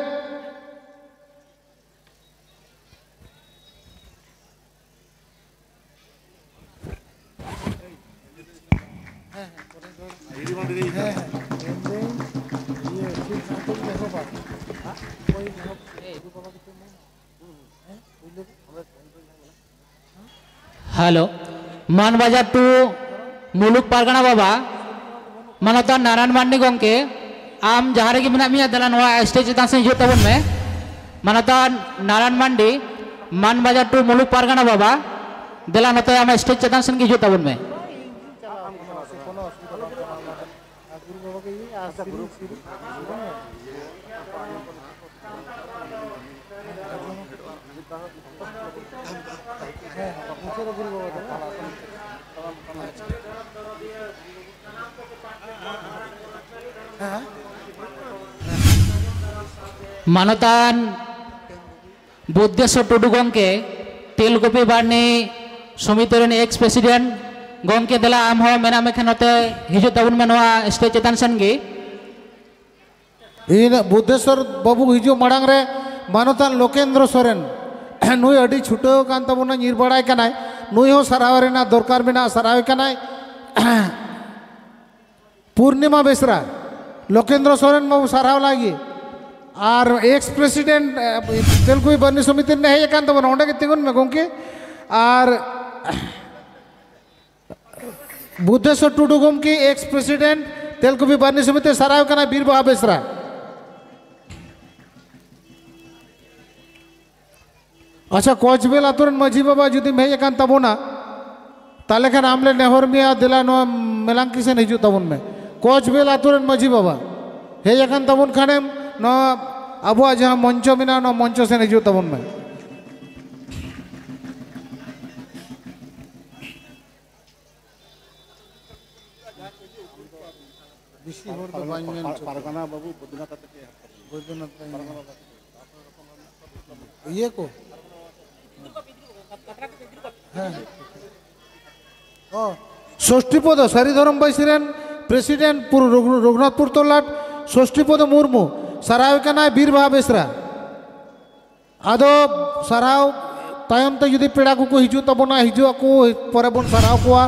ᱦᱮᱞᱳ, ᱢᱟᱱᱵᱟᱡᱟᱨ ᱴᱩ ᱢᱩᱞᱩᱠ ᱯᱟᱨᱜᱟᱱᱟ ᱵᱟᱵᱟ, ᱢᱟᱱᱚᱛᱟᱱ ᱱᱟᱨᱟᱭᱚᱱ ᱢᱟᱱᱰᱤ ᱜᱚᱢᱠᱮ, ᱟᱢ ᱡᱟᱦᱟᱸ ᱨᱮᱜᱮ ᱢᱮᱱᱟᱜ ᱢᱮᱭᱟ, ᱫᱮᱞᱟ ᱱᱚᱣᱟ ᱥᱴᱮᱡᱽ ᱪᱮᱛᱟᱱ ᱥᱮᱫ ᱦᱤᱡᱩᱜ ᱛᱟᱵᱚᱱ ᱢᱮ᱾ ᱢᱟᱱᱚᱛᱟᱱ ᱱᱟᱨᱟᱭᱚᱱ ᱢᱟᱱᱰᱤ, ᱢᱟᱱᱵᱟᱡᱟᱨ ᱴᱩ ᱢᱩᱞᱩᱠ ᱯᱟᱨᱜᱟᱱᱟ ᱵᱟᱵᱟ, ᱫᱮᱞᱟ ᱱᱚᱛᱮ ᱟᱢᱟᱜ ᱥᱴᱮᱡᱽ ᱪᱮᱛᱟᱱ ᱥᱮᱱ ᱜᱮ ᱦᱤᱡᱩᱜ ᱛᱟᱵᱚᱱ ᱢᱮ᱾ ᱢᱟᱱᱚᱛᱟᱱ ᱵᱩᱫᱽᱫᱷᱮᱥᱣᱚᱨ ᱴᱩᱰᱩ ᱜᱚᱢᱠᱮ, ᱛᱮᱞᱠᱩᱯᱤ ᱵᱟᱨᱱᱤ ᱥᱚᱢᱤᱛᱤ ᱨᱮᱱ ᱮᱠᱥ ᱯᱨᱮᱥᱤᱰᱮᱱᱴ ᱜᱚᱢᱠᱮ, ᱫᱮᱞᱟ ᱟᱢ ᱦᱚᱸ ᱢᱮᱱᱟᱜ ᱢᱮ ᱠᱷᱟᱱ ᱱᱚᱛᱮ ᱦᱤᱡᱩᱜ ᱛᱟᱵᱚᱱ ᱢᱮ ᱱᱚᱣᱟ ᱥᱴᱮᱡᱽ ᱪᱮᱛᱟᱱ ᱥᱮᱱ ᱜᱮ᱾ ᱤᱧ ᱵᱩᱫᱽᱫᱷᱮᱥᱣᱚᱨ ᱵᱟᱹᱵᱩ ᱦᱤᱡᱩᱜ ᱢᱟᱲᱟᱝ ᱨᱮ ᱢᱟᱱᱚᱛᱟᱱ ᱞᱳᱠᱮᱱᱫᱨᱚ ᱥᱚᱨᱮᱱ, ᱱᱩᱭ ᱟᱹᱰᱤ ᱪᱷᱩᱴᱟᱹᱣ ᱟᱠᱟᱱ ᱛᱟᱵᱚᱱᱟ, ᱧᱤᱨ ᱵᱟᱲᱟᱭ ᱠᱟᱱᱟᱭ, ᱱᱩᱭ ᱦᱚᱸ ᱥᱟᱨᱦᱟᱣ ᱨᱮᱱᱟᱜ ᱫᱚᱨᱠᱟᱨ ᱢᱮᱱᱟᱜᱼᱟ, ᱥᱟᱨᱦᱟᱣᱮ ᱠᱟᱱᱟᱭ᱾ ᱯᱩᱨᱱᱤᱢᱟ ᱵᱮᱥᱨᱟ, ᱞᱳᱠᱮᱱᱫᱨᱚ ᱥᱚᱨᱮᱱ ᱵᱟᱹᱵᱩ ᱥᱟᱨᱦᱟᱣ ᱞᱟᱹᱜᱤᱫ, ᱟᱨ ᱮᱠᱥ ᱯᱨᱮᱥᱤᱰᱮᱱᱴ, ᱮ, ᱛᱮᱞᱠᱩᱯᱤ ᱵᱟᱨᱱᱤ ᱥᱚᱢᱤᱛᱤ ᱨᱤᱱᱤᱡ ᱦᱮᱡ ᱟᱠᱟᱱ ᱛᱟᱵᱚᱱᱟ, ᱚᱸᱰᱮ ᱜᱮ ᱛᱤᱸᱜᱩᱱ ᱢᱮ ᱜᱚᱢᱠᱮ᱾ ᱟᱨ ᱵᱩᱫᱽᱫᱷᱮᱥᱣᱚᱨ ᱴᱩᱰᱩ ᱜᱚᱢᱠᱮ, ᱮᱠᱥ ᱯᱨᱮᱥᱤᱰᱮᱱᱴ, ᱛᱮᱞᱠᱩᱯᱤ ᱵᱟᱨᱱᱤ ᱥᱚᱢᱤᱛᱤ, ᱥᱟᱨᱦᱟᱣ ᱠᱟᱱᱟ ᱵᱤᱨ ᱵᱟᱦᱟ ᱵᱮᱥᱨᱟ᱾ ᱟᱪᱪᱷᱟ, ᱠᱚᱪᱵᱮᱞ ᱟᱛᱳ ᱨᱮᱱ ᱢᱟᱹᱡᱷᱤ ᱵᱟᱵᱟ ᱡᱩᱫᱤᱢ ᱦᱮᱡ ᱟᱠᱟᱱ ᱛᱟᱵᱚᱱᱟ, ᱛᱟᱦᱚᱞᱮ ᱠᱷᱟᱱ ᱟᱢ ᱞᱮ ᱱᱮᱦᱚᱨ ᱢᱮᱭᱟ, ᱫᱮᱞᱟ ᱱᱚᱣᱟ ᱢᱮᱞᱟᱝᱠᱤ ᱥᱮᱱ ᱦᱤᱡᱩᱜ ᱛᱟᱵᱚᱱ ᱢᱮ᱾ ᱠᱚᱪᱵᱮᱞ ᱟᱛᱳ ᱨᱮᱱ ᱢᱟᱹᱡᱷᱤ ᱵᱟᱵᱟ ᱦᱮᱡ ᱟᱠᱟᱱ ᱛᱟᱵᱚᱱ ᱠᱷᱟᱱᱮᱢ, ᱱᱚᱣᱟ ᱟᱵᱚᱣᱟᱜ ᱡᱟᱦᱟᱸ ᱢᱚᱧᱪᱚ ᱢᱮᱱᱟᱜᱼᱟ, ᱱᱚᱣᱟ ᱢᱚᱧᱪᱚ ᱥᱮᱱ ᱦᱤᱡᱩᱜ ᱛᱟᱵᱚᱱ ᱢᱮ᱾ ᱵᱮᱥᱤ ᱦᱚᱲ ᱫᱚ ᱵᱟᱹᱧ ᱢᱮᱱ ᱦᱚᱪᱚ ᱠᱚᱣᱟ᱾ ᱯᱟᱨᱜᱟᱱᱟ ᱵᱟᱹᱵᱩ ᱵᱚᱫᱨᱤᱱᱟᱛᱷ ᱟᱛᱮ ᱪᱮᱫ ᱮ ᱦᱟᱛᱟᱣᱟ? ᱵᱚᱫᱨᱤᱱᱟᱛᱷ ᱵᱟᱹᱧ ᱢᱮᱱ᱾ ᱤᱭᱟᱹ ᱠᱚ? ᱦᱮᱸ᱾ ᱚ, ᱥᱚᱥᱴᱤ ᱯᱚᱫᱚ ᱥᱟᱹᱨᱤ ᱫᱷᱚᱨᱚᱢ ᱵᱟᱹᱭᱥᱤ ᱨᱮᱱ ᱯᱨᱮᱥᱤᱰᱮᱱᱴ ᱯᱩᱨ-, ᱨᱚᱜᱷᱩ-, ᱨᱚᱜᱷᱩᱱᱟᱛᱷᱯᱩᱨ ᱛᱚᱞᱟᱴ, ᱥᱚᱥᱴᱤ ᱯᱚᱫᱚ ᱢᱩᱨᱢᱩ, ᱥᱟᱨᱦᱟᱣ ᱠᱟᱱᱟᱭ ᱵᱤᱨ ᱵᱟᱦᱟ ᱵᱮᱥᱨᱟ᱾ ᱟᱫᱚ ᱥᱟᱨᱦᱟᱣ ᱛᱟᱭᱚᱢ ᱛᱮ ᱡᱩᱫᱤ ᱯᱮᱲᱟ ᱠᱚᱠᱚ ᱦᱤᱡᱩᱜ ᱛᱟᱵᱚᱱᱟ, ᱦᱤᱡᱩᱜ ᱟᱠᱚ, ᱯᱚᱨᱮ ᱵᱚᱱ ᱥᱟᱨᱦᱟᱣ ᱠᱚᱣᱟ᱾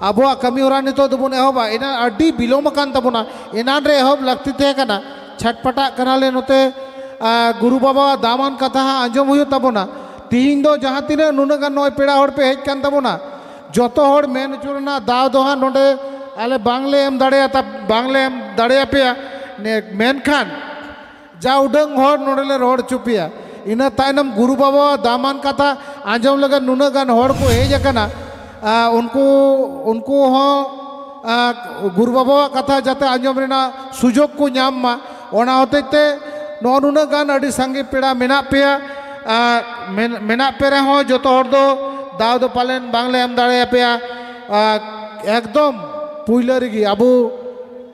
ᱟᱵᱚᱣᱟᱜ ᱠᱟᱹᱢᱤ ᱦᱚᱨᱟ ᱱᱤᱛᱚᱜ ᱫᱚᱵᱚᱱ ᱮᱦᱚᱵᱟ᱾ ᱮᱱᱟᱱ ᱟᱹᱰᱤ ᱵᱤᱞᱚᱢ ᱟᱠᱟᱱ ᱛᱟᱵᱚᱱᱟ, ᱮᱱᱟᱱ ᱨᱮ ᱮᱦᱚᱵ ᱞᱟᱹᱠᱛᱤ ᱛᱟᱦᱮᱸ ᱠᱟᱱᱟ᱾ ᱪᱷᱟᱴᱯᱟᱴᱟᱜ ᱠᱟᱱᱟᱞᱮ ᱱᱚᱛᱮ, ᱟ, ᱜᱩᱨᱩ ᱵᱟᱵᱟᱣᱟᱜ ᱫᱟᱢᱟᱱ ᱠᱟᱛᱷᱟ ᱦᱟᱸᱜ ᱟᱸᱡᱚᱢ ᱦᱩᱭᱩᱜ ᱛᱟᱵᱚᱱᱟ᱾ ᱛᱤᱦᱤᱧ ᱫᱚ ᱡᱟᱦᱟᱸ ᱛᱤᱱᱟᱹᱜ ᱱᱩᱱᱟᱹᱜ ᱜᱟᱱ ᱱᱚᱜᱼᱚᱭ ᱯᱮᱲᱟ ᱦᱚᱲ ᱯᱮ ᱦᱮᱡ ᱠᱟᱱ ᱛᱟᱵᱚᱱᱟ, ᱡᱚᱛᱚ ᱦᱚᱲ ᱢᱮᱱ ᱦᱚᱪᱚ ᱨᱮᱱᱟᱜ ᱫᱟᱣ ᱫᱚ ᱦᱟᱸᱜ ᱱᱚᱰᱮ ᱟᱞᱮ ᱵᱟᱝᱞᱮ ᱮᱢ ᱫᱟᱲᱮᱭᱟᱛᱟ-, ᱵᱟᱝᱞᱮ ᱮᱢ ᱫᱟᱲᱮᱭᱟᱯᱮᱭᱟ᱾ ᱢᱮᱱᱠᱷᱟᱱ ᱡᱟ ᱩᱰᱟᱹᱝ ᱦᱚᱲ ᱱᱚᱰᱮ ᱞᱮ ᱨᱚᱲ ᱦᱚᱪᱚ ᱯᱮᱭᱟ᱾ ᱤᱱᱟᱹ ᱛᱟᱭᱱᱚᱢ ᱜᱩᱨᱩ ᱵᱟᱵᱟᱣᱟᱜ ᱫᱟᱢᱟᱱ ᱠᱟᱛᱷᱟ ᱟᱸᱡᱚᱢ ᱞᱟᱹᱜᱤᱫ ᱱᱩᱱᱟᱹᱜ ᱜᱟᱱ ᱦᱚᱲ ᱠᱚ ᱦᱮᱡ ᱟᱠᱟᱱᱟ᱾ ᱟ, ᱩᱱᱠᱩ, ᱩᱱᱠᱩ ᱦᱚᱸ, ᱟ, ᱜᱩᱨᱩ ᱵᱟᱵᱟᱣᱟᱜ ᱠᱟᱛᱷᱟ ᱡᱟᱛᱮ ᱟᱸᱡᱚᱢ ᱨᱮᱱᱟᱜ ᱥᱩᱡᱳᱜᱽ ᱠᱚ ᱧᱟᱢ ᱢᱟ, ᱚᱱᱟ ᱦᱚᱛᱮᱡ ᱛᱮ ᱱᱚᱜᱼᱚ ᱱᱩᱱᱟᱹᱜ ᱜᱟᱱ ᱟᱹᱰᱤ ᱥᱟᱸᱜᱮ ᱯᱮᱲᱟ ᱢᱮᱱᱟᱜ ᱯᱮᱭᱟ᱾ ᱟ, ᱢᱮᱱ-, ᱢᱮᱱᱟᱜ ᱯᱮ ᱨᱮᱦᱚᱸ ᱡᱚᱛᱚ ᱦᱚᱲ ᱫᱚ ᱫᱟᱣ ᱫᱚ ᱯᱟᱞᱮᱱ ᱵᱟᱝᱞᱮ ᱮᱢ ᱫᱟᱲᱮᱭᱟᱯᱮᱭᱟ᱾ ᱟ, ᱮᱠᱫᱚᱢ ᱯᱩᱭᱞᱟᱹ ᱨᱮᱜᱮ ᱟᱵᱚ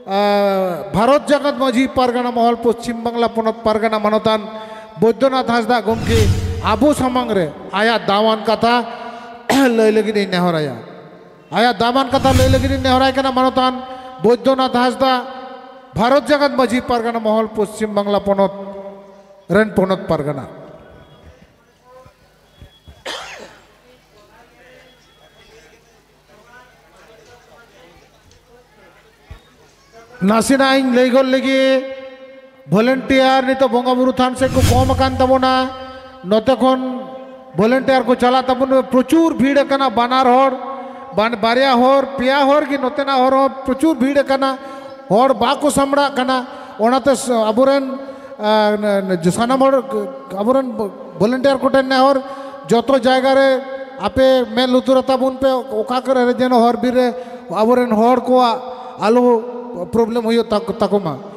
ᱟ, ᱵᱷᱟᱨᱚᱛ ᱡᱟᱠᱟᱛ ᱢᱟᱹᱡᱷᱤ ᱯᱟᱨᱜᱟᱱᱟ ᱢᱚᱦᱚᱞ, ᱯᱚᱥᱪᱤᱢ ᱵᱟᱝᱞᱟ ᱯᱚᱱᱚᱛ ᱯᱟᱨᱜᱟᱱᱟ ᱢᱟᱱᱚᱛᱟᱱ ᱵᱳᱭᱫᱚᱱᱟᱛᱷ ᱦᱟᱸᱥᱫᱟ ᱜᱚᱢᱠᱮ ᱟᱵᱚ ᱥᱟᱢᱟᱝ ᱨᱮ ᱟᱭᱟᱜ ᱫᱟᱢᱟᱱ ᱠᱟᱛᱷᱟ ᱞᱟᱹᱭ ᱞᱟᱹᱜᱤᱫ ᱤᱧ ᱱᱮᱦᱚᱨᱟᱭᱟ᱾ ᱟᱭᱟᱜ ᱫᱟᱢᱟᱱ ᱠᱟᱛᱷᱟ ᱞᱟᱹᱭ ᱞᱟᱹᱜᱤᱫ ᱤᱧ ᱱᱮᱦᱚᱨᱟᱭ ᱠᱟᱱᱟ ᱢᱟᱱᱚᱛᱟᱱ ᱵᱳᱭᱫᱚᱱᱟᱛᱷ ᱦᱟᱸᱥᱫᱟ, ᱵᱷᱟᱨᱚᱛ ᱡᱟᱠᱟᱛ ᱢᱟᱹᱡᱷᱤ ᱯᱟᱨᱜᱟᱱᱟ ᱢᱚᱦᱚᱞ, ᱯᱚᱥᱪᱤᱢ ᱵᱟᱝᱞᱟ ᱯᱚᱱᱚᱛ ᱨᱮᱱ ᱯᱚᱱᱚᱛ ᱯᱟᱨᱜᱟᱱᱟ᱾ ᱱᱟᱥᱮᱱᱟᱜ ᱤᱧ ᱞᱟᱹᱭ ᱜᱚᱫ ᱞᱮᱜᱮ, ᱵᱷᱚᱞᱮᱱᱴᱤᱭᱟᱨ ᱱᱤᱛᱚᱜ ᱵᱚᱸᱜᱟ ᱵᱩᱨᱩ ᱛᱷᱟᱱ ᱥᱮᱫ ᱠᱚ ᱠᱚᱢ ᱟᱠᱟᱱ ᱛᱟᱵᱚᱱᱟ᱾ ᱱᱚᱛᱮ ᱠᱷᱚᱱ ᱵᱷᱚᱞᱮᱱᱴᱤᱭᱟᱨ ᱠᱚ ᱪᱟᱞᱟᱜ ᱛᱟᱵᱚᱱ, ᱯᱨᱚᱪᱩᱨ ᱵᱷᱤᱲ ᱟᱠᱟᱱᱟ, ᱵᱟᱱᱟᱨ ᱦᱚᱲ, ᱵᱟᱱ-, ᱵᱟᱨᱭᱟ ᱦᱚᱨ, ᱯᱮᱭᱟ ᱦᱚᱨ ᱜᱮ ᱱᱚᱛᱮᱱᱟᱜ ᱦᱚᱨ ᱦᱚᱸ ᱯᱨᱚᱪᱩᱨ ᱵᱷᱤᱲ ᱟᱠᱟᱱᱟ, ᱦᱚᱲ ᱵᱟᱠᱚ ᱥᱟᱢᱵᱲᱟᱜ ᱠᱟᱱᱟ᱾ ᱚᱱᱟᱛᱮ ᱥ-, ᱟᱵᱚᱨᱮᱱ, ᱟ, ᱱ-, ᱱ-, ᱥᱟᱱᱟᱢ ᱦᱚᱲ, ᱟᱵᱚᱨᱮᱱ ᱵᱷᱚᱞᱮᱱᱴᱤᱭᱟᱨ ᱠᱚᱴᱷᱮᱱ ᱱᱮᱦᱚᱨ, ᱡᱚᱛᱚ ᱡᱟᱭᱜᱟ ᱨᱮ ᱟᱯᱮ ᱢᱮᱫ ᱞᱩᱛᱩᱨ ᱟᱛᱟᱵᱚᱱ ᱯᱮ, ᱚᱠᱟ ᱠᱚᱨᱮ ᱡᱮᱱᱚ ᱦᱚᱨ ᱵᱤᱨ ᱨᱮ ᱟᱵᱚᱨᱮᱱ ᱦᱚᱲ ᱠᱚᱣᱟᱜ ᱟᱞᱚ ᱯᱨᱚᱵᱞᱮᱢ ᱦᱩᱭᱩᱜ ᱛᱟᱠᱚ, ᱛᱟᱠᱚ ᱢᱟ᱾